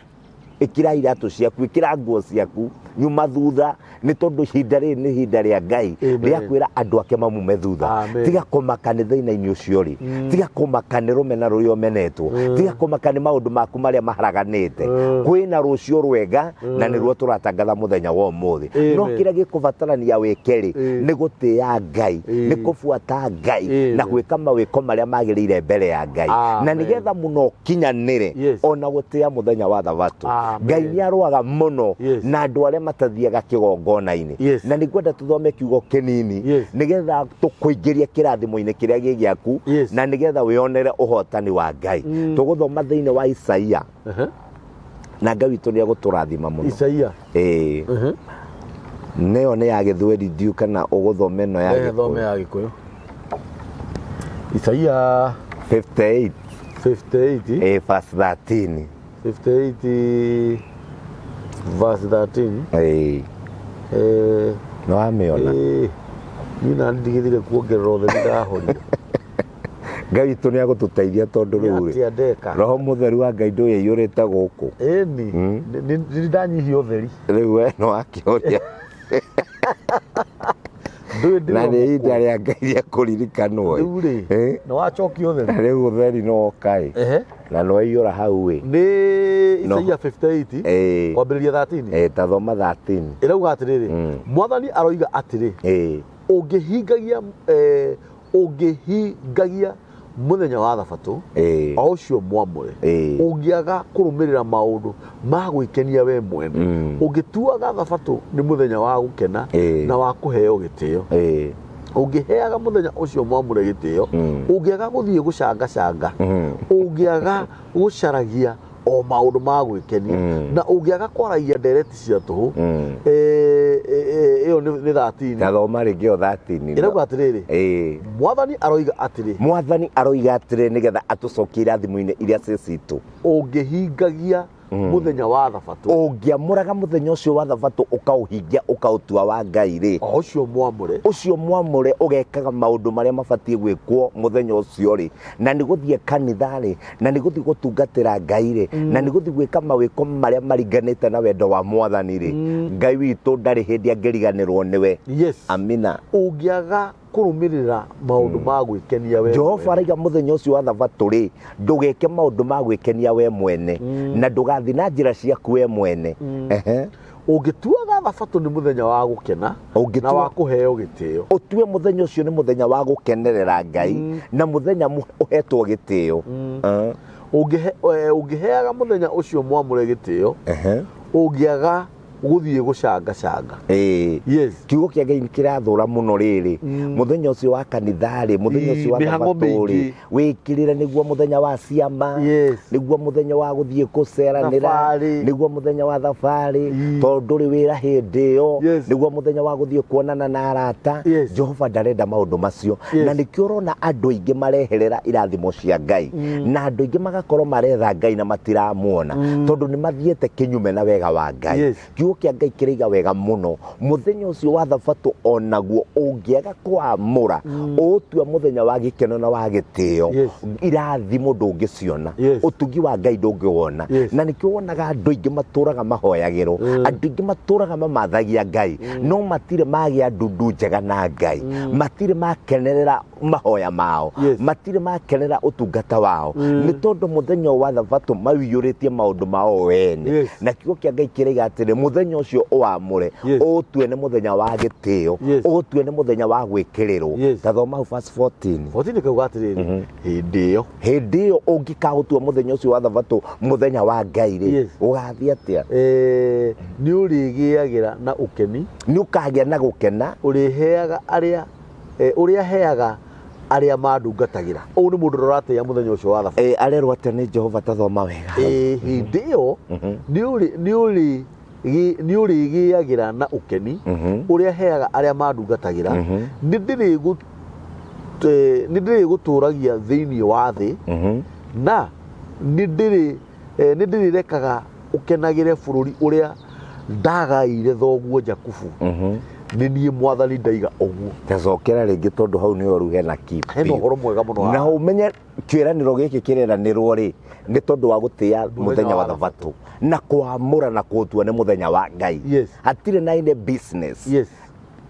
ĩkĩra iratũ ciaku, ĩkĩra nguo ciaku, nyuma thutha, nĩ tondũ ihinda rĩrĩ nĩ ihinda rĩa Ngai Amen. rĩa kwĩra andũ ake mamume thutha. Amen. Tiga kũmaka nĩ thĩna-inĩ ũcio rĩ, tiga kũmaka nĩ rũmena rũrĩa ũmenetwo, tiga kũmaka nĩ maũndũ maku marĩa maharaganĩte. Kwĩna rũciũ rwega, na nĩruo tũratangatha mũthenya wa ũmũthĩ. No Amen. kĩrĩa gĩkũbatarania wĩke rĩ, nĩ gũtĩĩa Ngai, nĩ kũbuata Ngai, Amen. na gwĩka mawĩko marĩa magĩrĩire mbere ya Ngai, na Amen. nĩgetha mũno ũkinyanĩre, Yes. ona gũtĩĩa mũthenya wa thabatũ. Amen. Ngai nĩ arũaga mũno Yes. na andũ arĩa matathiaga kĩgongona-inĩ. Yes. Na nĩngwenda tũthome kiugo kĩnini, Yes. nĩgetha tũkũingĩrie kĩrathimo-inĩ kĩrĩa gĩ gĩaku, Yes. na nĩgetha wĩonere ũhotani wa Ngai. Tũgũthoma thĩinĩ wa Isaia, na Ngai witũ nĩ egũtũrathima mũno. Isaia. Ĩĩ. Nĩyo nĩ ya gĩthweri, ndiũ kana ũgũthoma ĩno ya Thome Gĩkũyũ. ya Gĩkũyũ. Isaia 58, 58, verse 13. 58 verse 13. Ĩĩ. Nĩ wamĩona? Niĩ na ndigithire kuongerera ũtheri ndahoria. Ngai witũ nĩ agũtũteithia tondũ rĩu rĩ, Atĩa ndeka? Roho mũtheru wa Ngai ndũyaiyũrĩte gũkũ. Ĩni nĩ ndanyihia ũtheri. Rĩu we no akĩũria. Ndũĩ ndĩ Na wa nĩ ihinda mũkũrũ. rĩa Ngai rĩa kũririkanwo ĩ. Rĩu rĩ, Eh? nĩ wacokia Na ũtheri. rĩu ũtheri no woka ĩ. Ehe. Na no waiyũra hau ĩ. Nĩ No. Isaia 58 Ĩĩ. kwambĩrĩria 13. Ĩ, ta thoma 13. Ĩrauga atĩrĩrĩ, Mm. Mwathani aroiga atĩrĩ, Ĩĩ. ũngĩhingagia eh, ũngĩhingagia mũthenya wa thabatũ Ĩĩ. o ũcio mwamũre, Ĩĩ. ũngĩaga kũrũmĩrĩra maũndũ ma gwĩkenia we mwene, Mm. ũngĩtuaga thabatũ nĩ mũthenya wa gũkena Ĩĩ. na wa kũheo gĩtĩo, Ĩĩ. ũngĩheaga mũthenya ũcio mwamũre gĩtĩo, Mm. ũngĩaga gũthiĩ gũcangacanga, Mm. ũngĩaga gũcaragia o maũndũ ma gwĩkenia, Mm. na ũngĩaga kwaragia ndereti cia tũhũ, Mm. ĩyo nĩ 13. Ta thoma rĩngĩ ĩyo 13. Ĩrauga atĩrĩrĩ, Ĩĩ. Mwathani aroiga atĩrĩ, Mwathani aroiga atĩrĩ nĩgetha atũcokie irathimo-inĩ iria ciĩ citũ. Ũngĩhingagia mũthenya wa thabatũ, Ũngĩamũraga mũthenya ũcio wa thabatũ ũkaũhingia ũkaũtua wa Ngai rĩ, o ũcio mwamũre, ũcio mwamũre ũgekaga maũndũ marĩa mabatiĩ gwĩkwo mũthenya ũcio rĩ, na nĩ gũthiĩ kanitha rĩ, na nĩ gũthiĩ gũtungatĩra Ngai rĩ, na nĩ gũthiĩ gwĩka mawĩko marĩa maringanĩte na wendo wa Mwathani rĩ, Ngai witũ ndarĩ hĩndĩ angĩriganĩrwo nĩwe. Yes. Amina. Ũngĩaga kũrũmĩrĩra maũndũ ma gwĩkenia we Jehova mwene. araiga mũthenya ũcio wa thabatũ rĩ, ndũgeke maũndũ ma gwĩkenia we mwene, na ndũgathiĩ na njĩra ciaku we mwene. Ehe. Ũngĩtuaga thabatũ nĩ mũthenya wa gũkena Ũngĩtua- na wa kũheo gĩtĩo, Ũtue mũthenya ũcio nĩ mũthenya wa gũkenerera Ngai na mũthenya ũhetwo gĩtĩo. Ah. Ũngĩheaga mũthenya ũcio mwamũre gĩtĩo, Ehe. ũngĩaga gũthiĩ gũcangacanga. Ĩĩ. Yes. Kiugo kĩa Ngai nĩ kĩrathũra mũno rĩrĩ, mũthenya ũcio wa kanitha rĩ, mũthenya ũcio wa Mĩhang'o thabatũ rĩ, mĩingĩ. wĩkĩrĩre nĩguo mũthenya wa ciama, Yes. nĩguo mũthenya wa gũthiĩ gũceranĩra, Thabarĩ. nĩguo mũthenya wa thabarĩ, tondũ ndũrĩ wĩra hĩndĩ ĩyo, Yes. nĩguo mũthenya wa gũthiĩ kuonana na arata. Yes. Jehova ndarenda maũndũ macio. Yes. Na nĩkĩo ũrona andũ aingĩ mareherera irathimo cia Ngai, na andũ aingĩ magakorwo maretha Ngai na matiramuona, tondũ nĩ mathiĩte kĩnyume na wega wa Ngai. Yes. Kiugo kĩa Ngai kĩraiga wega mũno, mũthenya ũcio wa thabatũ onaguo ũngĩaga kũamũra ũũtue mũthenya wa gĩkeno na wa gĩtĩo, Yes. irathimo ndũngĩciona, Yes. ũtugi wa Ngai ndũngĩwona. Yes. Na nĩkĩo wonaga andũ aingĩ matũraga mahoyagĩrwo, andũ aingĩ matũraga mamathagia Ngai, no matirĩ magĩa ndundu njega na Ngai, matirĩ makenerera mahoya mao, Yes. matirĩ makenera ũtungata wao, nĩ tondũ mũthenya wa thabatũ maũiyũrĩtie maũndũ mao ene. Yes. Na kiugo kĩa Ngai kĩraiga atĩrĩ, mũthenya ũcio ũwamũre, Yes. ũũtue nĩ mũthenya wa gĩtĩo, Yes. ũũtue nĩ mũthenya wa gwĩkĩrĩrwo. Yes. Ta thoma hau verse 14. 14 kauga atĩrĩrĩ, hĩndĩ ĩyo, Hĩndĩ ĩyo ũngĩkaũtua mũthenya ũcio wa thabatũ mũthenya wa Ngai rĩ, Yes. ũgathiĩ atĩa? Nĩ ũrĩgĩagĩra na ũkeni, Nĩ ũkagĩa na gũkena. Ũrĩheaga arĩa ũrĩa heaga arĩa mandungatagĩra. Ũũ nĩ mũndũ ũratĩĩa mũthenya ũcio wa thabatũ. Arerwo atĩa nĩ Jehova? Ta thoma wega hau. Hĩndĩ ĩyo nĩ ũrĩgĩagĩra na ũkeni ũrĩa heaga arĩa mandungatagĩra, nĩ ndĩrĩgũtũragia thĩinĩ wa thĩ, na nĩ ndĩrĩrekaga ũkenagĩre bũrũri ũrĩa ndagaĩire thoguo Jakubu. Nĩ niĩ Mwathani ndaiga ũguo. Tacokera rĩngĩ, tondũ hau nĩho rĩu hena key Hena biũ. ũhoro mwega mũno Na haha. ũmenye kĩĩranĩro gĩkĩ kĩreranĩrwo rĩ, nĩ tondũ wa gũtĩĩa mũthenya wa thabatũ na kũamũra na kũũtua nĩ mũthenya wa Ngai. Yes. Hatirĩ na any business. Yes.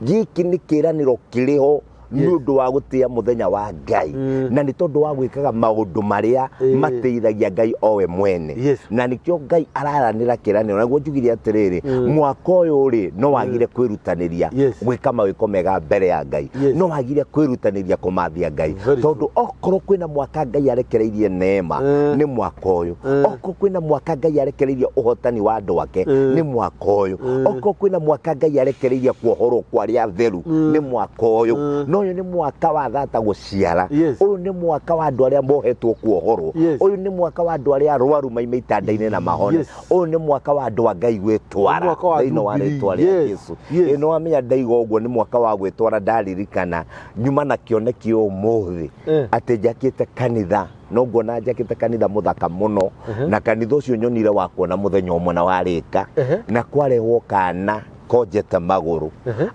Gĩkĩ nĩ kĩĩranĩro kĩrĩho nĩ Yes. ũndũ wa gũtĩĩa mũthenya wa Ngai, na nĩ tondũ wa gwĩkaga maũndũ marĩa matĩithagia Ngai owe mwene. Yes. Na nĩkĩo Ngai araranĩra kĩĩranĩro. Naguo njugire atĩrĩrĩ, mwaka ũyũ rĩ, no wagire kwĩrutanĩria Yes. gwĩka mawĩko mega mbere ya Ngai, Yes. no wagire kwĩrutanĩria kũmathia Ngai, Very. tondũ okorwo kwĩna mwaka Ngai arekereirie neema, nĩ mwaka ũyũ. Okorwo kwĩna mwaka Ngai arekereirie ũhotani wa andũ ake, nĩ mwaka ũyũ. Okorwo kwĩna mwaka Ngai arekereirie kuohorwo kwa arĩa atheru, nĩ mwaka ũyũ. No ũyũ nĩ mwaka wa thata gũciara. Yes. Ũyũ nĩ mwaka wa andũ arĩa mohetwo kuohorwo. Yes. Ũyũ nĩ mwaka wa andũ arĩa arwaru maime itanda-inĩ na mahone. Yes. Ũyũ nĩ mwaka wa andũ a Ngai gwĩtwara Nĩ mwaka wa thĩinĩ wa Jubilee. rĩtwa rĩa Yes. Jesu. Yes. Ĩ, nĩ wamenya ndaiga ũguo nĩ mwaka wa gwĩtwara, ndaririkana nyuma na kĩoneki ũmũthĩ atĩ njakĩte kanitha, no nguona njakĩte kanitha mũthaka mũno, na kanitha ũcio nyonire wa kuona mũthenya ũmwe na warĩka, na kwarehwo kana konjete magũrũ,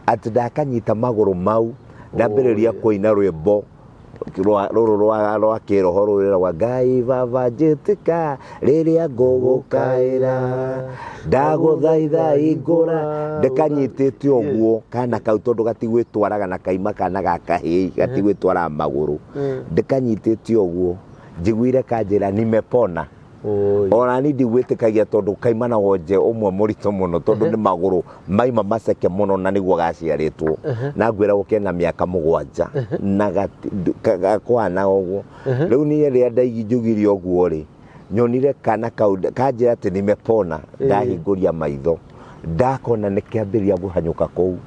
atĩ ndakanyita magũrũ mau ndambĩrĩria kũina rwĩmbo. Rũrũ rwa kĩroho rũrĩragwa Ngai baba njĩtĩka rĩrĩa ngũgũkaĩra, ndagũthaitha hingũra. Ndĩkanyitĩte ũguo kana kau, tondũ gatigwĩtwaraga na kaima kana ga kahĩĩ gatigwĩtwaraga magũrũ. Ndĩkanyitĩte ũguo, njiguire kanjĩra, "Nimepona." Oi. Ona ni ndigwĩtĩkagia, tondũ kaima na wonje ũmwe mũritũ mũno, tondũ nĩ magũrũ maima maceke mũno, na nĩguo gaciarĩtwo na ngwĩragwo kena mĩaka 7 na gakũhana ũguo. Rĩu niĩ rĩrĩa ndaigi njugire ũguo rĩ, nyonire kana kau kanjĩra atĩ nimepona. Ndahingũria maitho, ndakona nĩ kĩambĩrĩria kũhanyũka kũu.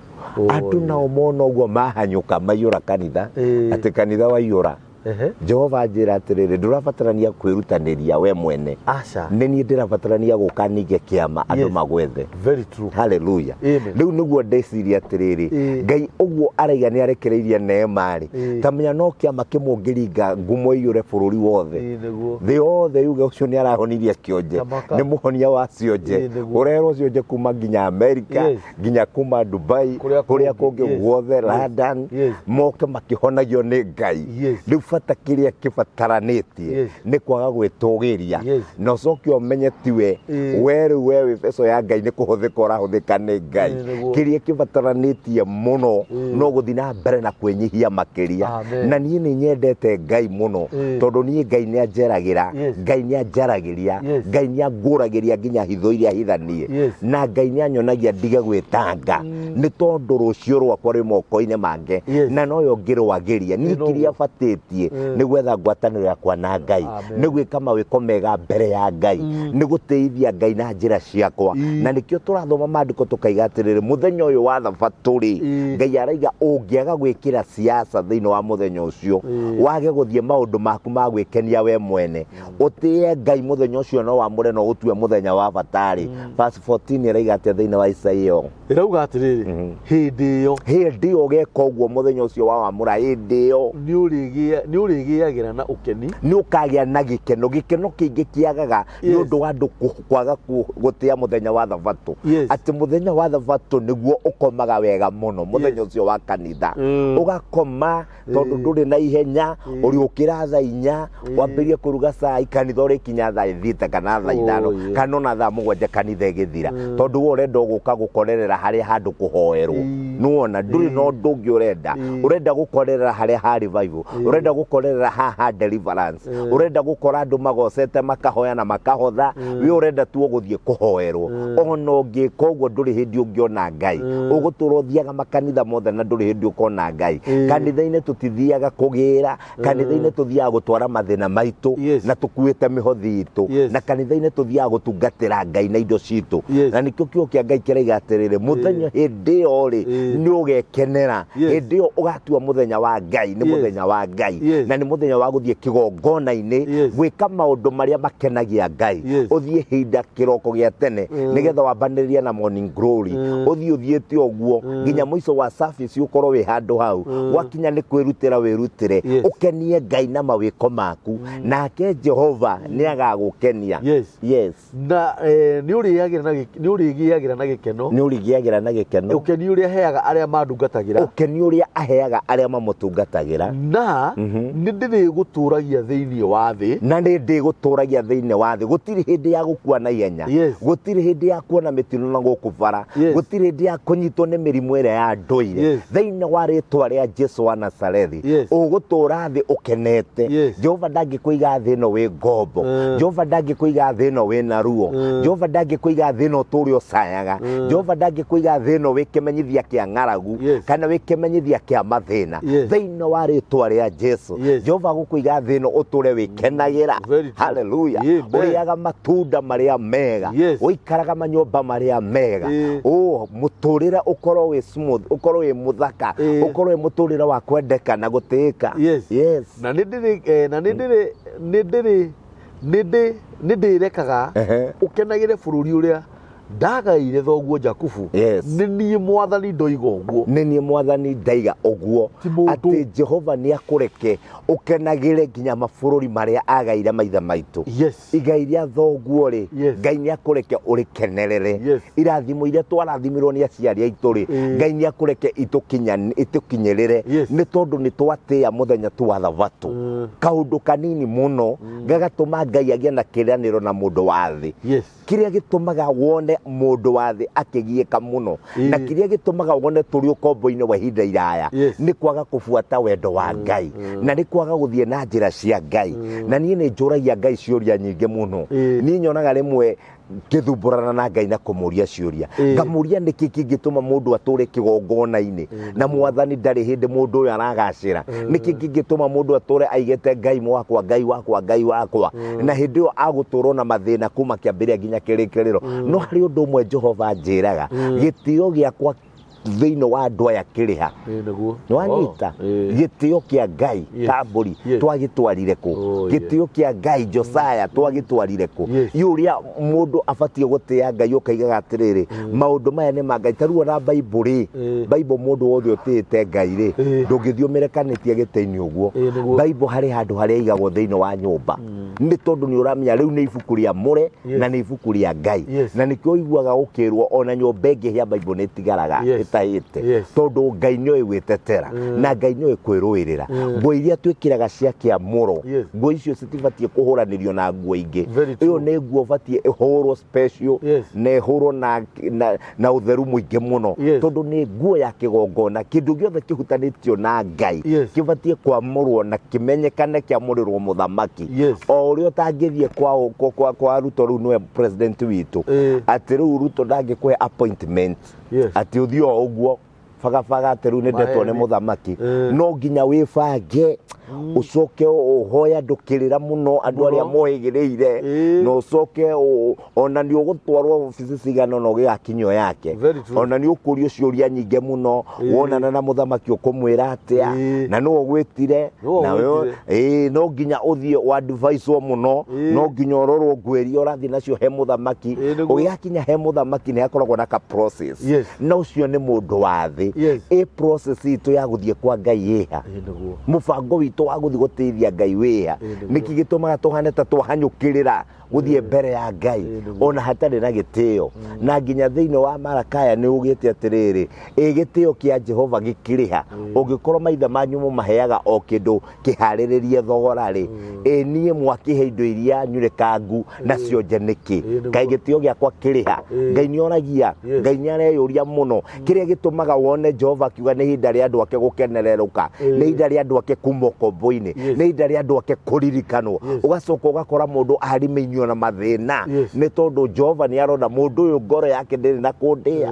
Andũ nao mona ũguo mahanyũka maiyũra kanitha, atĩ kanitha waiyũra. Jehova njĩra atĩrĩrĩ, ndũrabatarania kwĩrutanĩria we mwene. Aca. Nĩ niĩ ndĩrabatarania gũka ninge kĩama andũ magwethe. Very true. Haleluya. Amen. Rĩu nĩguo ndeciria atĩrĩrĩ, Ngai ũguo araiga nĩ arekereirie neema rĩ, ta menya no kĩama kĩmwe ũngĩringa, ngumo iyũre bũrũri wothe, Nĩguo. Thĩ yothe yuge ũcio nĩ arahonirie kĩonje. Tamaka. Nĩ mũhonia wa cionje. Nĩguo. Ũrerwo cionje kuma nginya Amerika, nginya kuma Dubai, Kũrĩa kũrĩa kũngĩ. kũngĩ guothe, London, moke makĩhonagio nĩ Ngai. Rĩu bata kĩrĩa kĩbataranĩtie nĩ kwaga gwĩtũgĩria, na ũcoke ũmenye tiwe, we rĩu we wĩ beco ya Ngai, nĩ kũhũthĩka ũrahũthĩka nĩ Ngai. Nĩguo. Kĩrĩa kĩbataranĩtie mũno no gũthiĩ na mbere na kwĩnyihia makĩria. Amen. Na niĩ nĩ nyendete Ngai mũno, tondũ niĩ Ngai nĩ anjeragĩra, Ngai nĩ anjaragĩria, Ngai nĩ angũragĩria nginya hitho iria hithanie, na Ngai nĩ anyonagia ndige gwĩtanga, nĩ tondũ rũciũ rwakwa rwĩ moko-inĩ make, na noyo ngĩrwagĩria niĩ. Noguo. Kĩrĩa batĩtie nĩ gwetha ngwatanĩro yakwa na Ngai, Amen. Nĩ gwĩka mawĩko mega mbere ya Ngai, nĩ gũtĩithia Ngai na njĩra ciakwa. Na nĩkĩo tũrathoma maandĩko tũkaiga atĩrĩrĩ, mũthenya ũyũ wa thabatũ rĩ, Ngai araiga ũngĩaga gwĩkĩra siasa thĩinĩ wa mũthenya ũcio, wage gũthiĩ maũndũ maku ma gwĩkenia we mwene, ũtĩe Ngai mũthenya ũcio, no wamũre no ũtue mũthenya wa batarĩ. Verse 14 ĩraiga atĩa thĩinĩ wa Isaia? Ĩrauga atĩrĩrĩ, hĩndĩ ĩyo, Hĩndĩ ĩyo ũgeka ũguo mũthenya ũcio wa wamũra, hĩndĩ ĩyo nĩ ũrĩgĩagĩra na ũkeni. Nĩ ũkagĩa na gĩkeno. Gĩkeno kĩingĩ kĩagaga nĩ ũndũ wa andũ kwaga gũtĩa mũthenya wa thabatũ, atĩ mũthenya wa thabatũ nĩguo ũkomaga wega mũno, mũthenya ũcio wa kanitha. Ũgakoma tondũ ndũrĩ na ihenya, ũrĩũkĩra thaa 4, wambĩrĩrie kũruga cai, kanitha ũrĩkinya thaa 6 kana thaa 5, kana ona thaa 7 kanitha ĩgĩthira, tondũ we ũrenda gũka gũkorerera harĩa handũ kũhoerwo. Nĩwona ndũrĩ na ũndũ ũngĩ ũrenda. Ũrenda gũkorerera harĩa ha revival, ũrenda gũkorerera haha deliverance, ũrenda gũkora andũ magocete, makahoya na makahotha. We ũrenda tu gũthiĩ kũhoerwo. Ona ũngĩka ũguo, ndũrĩ hĩndĩ ũngĩona Ngai. Ũgũtũra ũthiaga makanitha mothe na ndũrĩ hĩndĩ ũkona Ngai. Kanitha-inĩ tũtithiaga kũgĩra, kanitha-inĩ tũthiaga gũtwara mathĩna maitũ, na tũkuĩte mĩhothi itũ, na kanitha-inĩ tũthiaga gũtungatĩra Ngai na indo citũ. Na nĩkĩo kiugo kĩa Ngai kĩraiga atĩrĩrĩ, mũthenya hĩndĩ ĩyo rĩ, nĩ ũgekenera. Hĩndĩ ĩyo ũgatua mũthenya wa Ngai nĩ mũthenya wa Ngai, na nĩ mũthenya wa gũthiĩ kĩgongona-inĩ, gwĩka maũndũ marĩa makenagia Ngai. Ũthiĩ hinda kĩroko gĩa tene, nĩgetha wambanĩrĩria na morning glory. Ũthiĩ ũthiĩte ũguo nginya mũico wa service, ũkorwo wĩ handũ hau. Gwakinya nĩ kwĩrutĩra, wĩrutĩre, ũkenie Ngai na mawĩko maku, nake Jehova nĩ agagũkenia. Yes. Na nĩ ũrĩgĩagĩra na gĩkeno. Nĩ ũrĩgĩagĩra na gĩkeno. Ũkeni ũrĩa heaga arĩa mandungatagĩra. Ũkeni ũrĩa aheaga arĩa mamũtungatagĩra. Na nĩ ndĩrĩgũtũragia thĩinĩ wa thĩ. Na nĩ ndĩgũtũragia thĩinĩ wa thĩ. Gũtirĩ hĩndĩ ya gũkua na ihenya. Gũtirĩ hĩndĩ ya kuona mĩtino na gũkũ bara. Gũtirĩ hĩndĩ ya kũnyitwo nĩ mĩrimũ ĩrĩa ya ndũire. Thĩinĩ wa rĩtwa rĩa Jesu wa Nazarethi, ũgũtũra thĩ ũkenete. Jehova ndangĩkũiga thĩ ĩno wĩ ngombo. Jehova ndangĩkũiga thĩ ĩno wĩna ruo. Jehova ndangĩkũiga thĩ ĩno ũtũre ũcayaga. Jehova ndangĩkũiga thĩ ĩno wĩ kĩmenyithia kĩa ng'aragu, kana wĩ kĩmenyithia kĩa mathĩna. Thĩinĩ wa rĩtwa rĩa Jesu, Jehova agũkũiga thĩ ĩno ũtũre wĩkenagĩra. Very true. Haleluya. Amen. Ũrĩaga matunda marĩa mega, ũikaraga manyũmba marĩa mega, o mũtũrĩre ũkorwo wĩ smooth, ũkorwo wĩ mũthaka, ũkorwo wĩ mũtũrĩre wa kwendeka na gũtĩĩka. Yes. Na nĩ ndĩrĩ na nĩ ndĩrĩ nĩ ndĩrĩ nĩ ndĩ nĩ ndĩrekaga ũkenagĩre bũrũri ũrĩa Ndagaire thoguo Jakubu. Yes. Nĩ niĩ mwathani ndoiga ũguo. Nĩ niĩ mwathani ndaiga ũguo. Ti mũndũ. Atĩ Jehova nĩ akũreke ũkenagĩre nginya mabũrũri marĩa agaire maithe maitũ. Yes. Igai rĩa thoguo rĩ, Yes. Ngai nĩ akũreke ũrĩkenerere. Yes. Irathimo iria twarathimirwo nĩ aciari aitũ rĩ, Ngai nĩ akũreke itũkinyĩrĩre. Yes. Nĩ tondũ nĩ twatĩa mũthenya tu wa thabatũ. Kaũndũ kanini mũno gagatũma Ngai agĩe na kĩranĩro na mũndũ wa thĩ. Yes. Kĩrĩa gĩtũmaga wone mũndũ wa thĩ akĩgiĩka mũno na kĩrĩa gĩtũmaga wone tũrĩ ũkombo-inĩ wa ihinda iraya Yes. nĩ kwaga kũbuata wendo wa Ngai na nĩ kwaga gũthiĩ na njĩra cia Ngai. Na niĩ nĩ njũragia Ngai ciũria nyingĩ mũno. Niĩ nyonaga rĩmwe ngĩthumbũrana na Ngai na kũmũria ciũria. Ngamũria nĩkĩ kĩngĩtũma mũndũ atũre kĩgongona-inĩ na mwathani ndarĩ hĩndĩ mũndũ ũyũ aragacĩra. Nĩkĩ kĩngĩtũma mũndũ atũre aigĩte Ngai wakwa, Ngai wakwa, Ngai wakwa, na hĩndĩ ĩyo agũtũrwo na mathĩna kuma kĩambĩrĩria nginya kĩrĩkĩrĩro. No harĩ ũndũ ũmwe Jehova anjĩraga, gĩtĩo gĩakwa thĩinĩ wa andũ aya kĩrĩ ha? Ĩĩ nĩguo. Nĩwanyita? Oh, ĩĩ. Gĩtĩo kĩa Ngai Yes. Kambũri Yes. twagĩtwarire kũ? Oh, yes. Gĩtĩo kĩa Ngai Josiah twagĩtwarire kũ? Yes. I ũrĩa mũndũ abatiĩ gũtĩa Ngai ũkaigaga atĩrĩrĩ, maũndũ maya nĩ ma Ngai. Ta rĩu ona Bible rĩ, Bible mũndũ wothe ũtĩĩte Ngai rĩ, ndũngĩthiĩ ũmĩrekanĩtie gĩtĩ-inĩ ũguo. Ĩĩ nĩguo. Bible harĩ handũ harĩa ĩigagwo thĩinĩ wa nyũmba. Nĩ tondũ nĩ ũramenya rĩu nĩ ibuku rĩamũre Yes. na nĩ ibuku rĩa Ngai. Yes. Na nĩkĩo ũiguaga ũkĩrwo ona nyũmba ĩngĩhĩa Bible nĩ ĩtigaraga Yes. ĩtahĩte. Yes. Tondũ Ngai nĩoĩ gwĩtetera na Ngai nĩoĩ kwĩrũĩrĩra. Nguo iria twĩkĩraga cia kĩamũro, Yes. nguo icio citibatiĩ kũhũranĩrio na nguo ingĩ. Very true. Ĩyo nĩ nguo ũbatiĩ ĩhũrwo special Yes. na ĩhũrwo na ũtheru mũingĩ mũno. Yes. Tondũ nĩ nguo ya kĩgongona, kĩndũ gĩothe kĩhutanĩtio na Ngai Yes. kĩbatiĩ kwamũrwo na kĩmenyekane kĩamũrĩrwo mũthamaki. Yes. O ũrĩa ũtangĩthiĩ kwa Ruto rĩu nĩwe president witũ. Atĩ rĩu Ruto ndangĩkũhe appointment. Yes. Atĩ ũthiĩ o ũguo bagabaga atĩ rĩu nĩ ndetwo nĩ Maheni. mũthamaki. No nginya wĩbange ũcoke ũhoe andũ kĩrĩra mũno, andũ arĩa Mũno. mohĩgĩrĩire, na ũcoke ona nĩ ũgũtwarwo obici cigana ũna ũgĩgakinyio yake. Very true. Ona nĩ ũkũrio ciũria nyingĩ mũno, wonana na mũthamaki ũkũmwĩra atĩa, na nũ ũgwĩtire, Nũ na we- ũgwĩtire. No nginya ũthiĩ ũadvicewo mũno, no nginya ũrorwo nguo iria ũrathiĩ nacio he mũthamaki. Ĩĩ, nĩguo. Ũgĩgakinya he mũthamaki nĩ hakoragwo na ka process. Yes. Na ũcio nĩ mũndũ wa thĩ. Yes. Ĩ process itũ ya gũthiĩ kwa Ngai ĩha? Ĩĩ, nĩguo. Mũbango witũ wa gũthiĩ gũteithia Ngai wĩha? Ĩĩ, nĩguo. Nĩkĩ gĩtũmaga tũhane ta twahanyũkĩrĩra gũthiĩ mbere ya Ngai Ĩĩ, nĩguo. ona hatarĩ na gĩtĩo? Na nginya thĩinĩ wa Marakaya nĩ ugĩte atĩrĩrĩ, ĩ gĩtĩo kĩa Jehova gĩkĩrĩha? Ũngĩkorwo maithe manyu mũmaheaga o kĩndũ kĩharĩrĩrie thogora rĩ, ĩ niĩ mwakĩhe indo iria nyũrĩkangu na cionje nĩkĩ? Ĩĩ, nĩguo. Kaĩ gĩtĩo gĩakwa kĩrĩha? Ngai nĩ oragia, Yes. Ngai nĩ areyũria mũno. Kĩrĩa gĩtũmaga wone Jehova akiuga nĩ ihinda rĩa andũ ake gũkenererũka, nĩ ihinda rĩa andũ ake kuma ũkombo-inĩ, Yes. nĩ ihinda rĩa andũ ake kũririkanwo. Yes. Ũgacoka ũgakora mũndũ arimĩinio na mathĩna, Yes. nĩ tondũ Jehova nĩ arona mũndũ ũyũ ngoro yake ndĩrĩ na kũndĩa.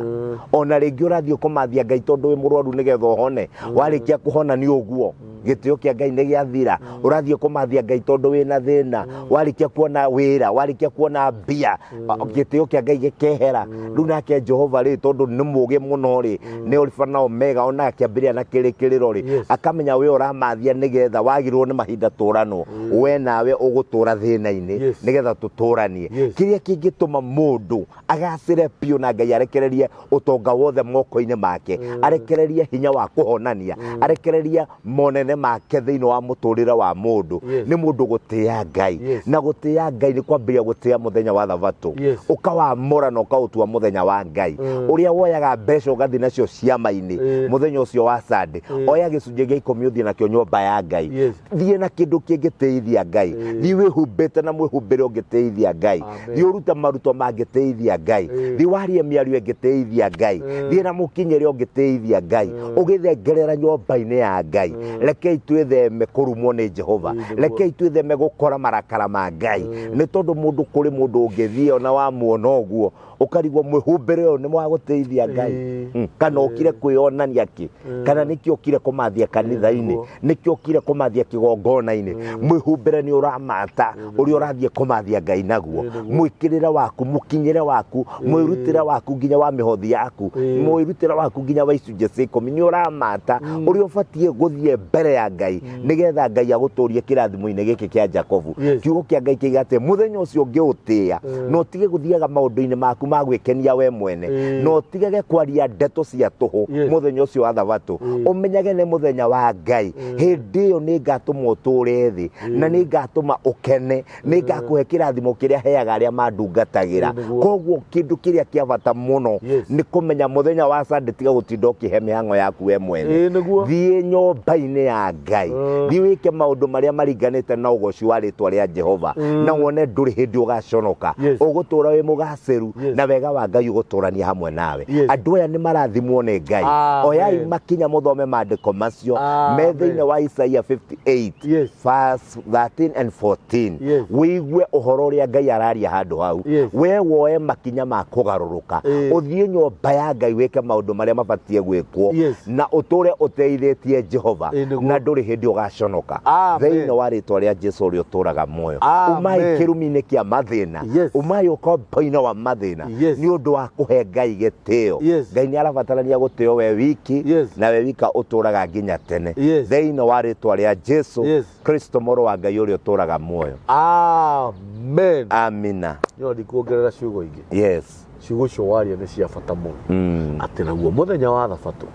Ona rĩngĩ ũrathiĩ ũkũmathia Ngai tondũ wĩ mũrwaru nĩgetha ũhone, warĩkia kũhona nĩ ũguo gĩtĩo kĩa Ngai nĩ gĩathira. Ũrathiĩ kũmathia Ngai tondũ wĩna thĩna, warĩkia kuona wĩra, warĩkia kuona mbia, gĩtĩo kĩa Ngai gĩkehera. Rĩu nake Jehova rĩ, tondũ nĩ mũũgĩ mũno rĩ, nĩ Alifa na Omega, ona akĩambĩrĩria na kĩrĩkĩrĩro rĩ, Yes. akamenya we ũramathia nĩgetha wagĩrĩrwo nĩ mahinda tũranwo, we nawe ũgũtũra thĩna-inĩ Yes. nĩgetha tũtũranie. Yes. Kĩrĩa kĩngĩtũma mũndũ agacĩre biũ na Ngai arekererie ũtonga wothe moko-inĩ make, arekererie hinya wa kũhonania, arekererie monene make thĩinĩ wa mũtũrĩre wa mũndũ, Yes. nĩ mũndũ gũtĩa Ngai. Yes. Na gũtĩa Ngai nĩ kwambĩrĩria gũtĩa mũthenya wa thabatũ. Yes. Ũkawamũra na ũkaũtua mũthenya wa Ngai. Ũrĩa woyaga mbeca ũgathiĩ nacio ciama-inĩ mũthenya ũcio wa Sunday, oya gĩcunjĩ gĩa ikũmi ũthiĩ nakĩo nyũmba ya Ngai. Yes. Thiĩ na kĩndũ kĩngĩtĩithia Ngai, thiĩ wĩhumbĩte na mwĩhumbĩre ũngĩtĩithia Ngai, Amen. thiĩ ũrute maruto mangĩtĩithia Ngai, thiĩ warie mĩario ĩngĩtĩithia Ngai, thiĩ na mũkinyĩre ũngĩtĩithia Ngai, ũgĩthengerera nyũmba-inĩ ya Ngai. Rekei twĩtheme kũrumwo nĩ Jehova, rekei twĩtheme gũkora marakara ma Ngai, nĩ tondũ mũndũ kũrĩ mũndũ ũngĩthiĩ ona wamuona ũguo ũkarigwo mwĩhumbĩre ũyũ nĩ wa gũtĩithia Ngai. Kana ũkire kwĩonania kĩ, kana nĩkĩ ũkire kũmathia kanitha-inĩ, nĩkĩ ũkire kũmathia kĩgongona-inĩ. Mwĩhumbĩre nĩ ũramata ũrĩa ũrathiĩ kũmathia Ngai naguo, mwĩkĩrĩre waku, mũkinyĩre waku, mwĩrutĩre waku nginya wa mĩhothi yaku, mwĩrutĩre waku nginya wa icunjĩ cia ikũmi nĩ ũramata ũrĩa ũbatiĩ gũthiĩ mbere ya Ngai nĩgetha Ngai agũtũrie kĩrathimo-inĩ gĩkĩ kĩa Jakobu. Yes. Kiugo kĩa Ngai kĩiga atĩ mũthenya ũcio ũngĩũtĩĩa na ũtige gũthiaga maũndũ-inĩ maku ma gwĩkenia we mwene, na ũtigage kwaria ndeto cia tũhũ mũthenya ũcio wa thabatũ, ũmenyage nĩ mũthenya wa Ngai. Hĩndĩ ĩyo nĩ ngatũma ũtũũre thĩ, na nĩ ngatũma ũkene, nĩ ngakũhe kĩrathimo kĩrĩa heaga arĩa mandungatagĩra. Ĩĩ, nĩguo. Koguo kĩndũ kĩrĩa kĩa bata mũno nĩ kũmenya mũthenya wa Sunday, tiga gũtinda ũkĩhe mĩhang'o yaku we mwene. Ĩĩ, nĩguo. Thiĩ nyũmba-inĩ ya Ngai, thiĩ wĩke maũndũ marĩa maringanĩte na ũgoci wa rĩtwa rĩa Jehova, na wone ndũrĩ hĩndĩ ũgaconoka. Ũgũtũra wĩ mũgacĩru, na wega wa Ngai ũgũtũrania hamwe nawe. Andũ aya nĩ marathimwo nĩ Ngai. Amen. Oyai makinya mũthome maandĩko macio me Amen. thĩinĩ wa Isaia 58 verse 13 and 14. Wĩigue ũhoro ũrĩa Ngai araria handũ hau. We woe makinya ma kũgarũrũka, ũthiĩ nyũmba ya Ngai, wĩke maũndũ marĩa mabatiĩ gwĩkwo, na ũtũre ũteithĩtie Jehova, Ĩĩ, nĩguo. na ndũrĩ hĩndĩ ũgaconoka, Amen. thĩinĩ wa rĩtwa rĩa Jesu ũrĩa ũtũraga muoyo. Amen. Umai kĩrumi-inĩ kĩa mathĩna, umai ũkombo-inĩ wa mathĩna, nĩ ũndũ wa kũhe Ngai gĩtĩo. Ngai nĩ arabatarania gũtĩo we wiki, na we wika ũtũraga nginya tene, thĩinĩ wa rĩtwa rĩa Jesu Kristo, mũrũ wa Ngai ũrĩa ũtũraga muoyo. Amen. Amina. No ndikuongerera ciugo ingĩ. Ciugo icio waria nĩ cia bata mũno, atĩ naguo mũthenya wa thabatũ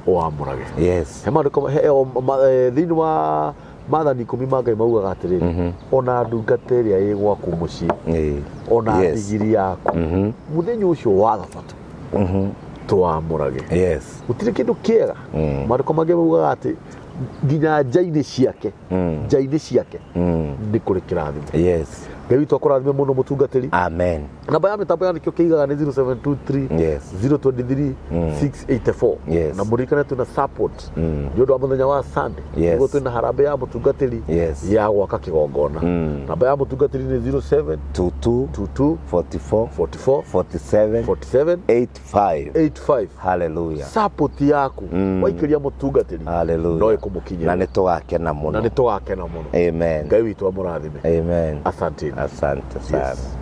ũwamũrage. He maandĩko thĩinĩ wa maathani 10 ma Ngai maugaga atĩrĩrĩ, ona ndungata ĩrĩa ĩ gwaku mũciĩ, ona ndigiri yaku, mũthenya ũcio wa thabatũ tũwamũrage. Gũtirĩ kĩndũ kĩega. Maandĩko mangĩ maugaga atĩ nginya nja-inĩ ciake, nja-inĩ ciake nĩ kũrĩ kĩrathimo. Ngai witũ akũrathime mũno, mũtungatĩri. Amen. Namba ya mĩtambo ya nĩkĩo kĩigaga nĩ 0723 023 684. Na mũririkane twĩna support nĩ ũndũ wa mũthenya wa Sunday, nĩguo twĩna harambee ya mũtungatĩri ya gwaka kĩgongona. Namba ya mũtungatĩri nĩ 07 22 22 44 44 47 47 85. 85. Hallelujah. Support yaku waikĩria mũtungatĩri Hallelujah. no Na ĩkũmũkinyĩra, nĩ tũgakena na mũno. nĩ tũgakena mũno. Amen. Ngai witũ amũrathime. Amen. Asanteni. Asante sana. Yes.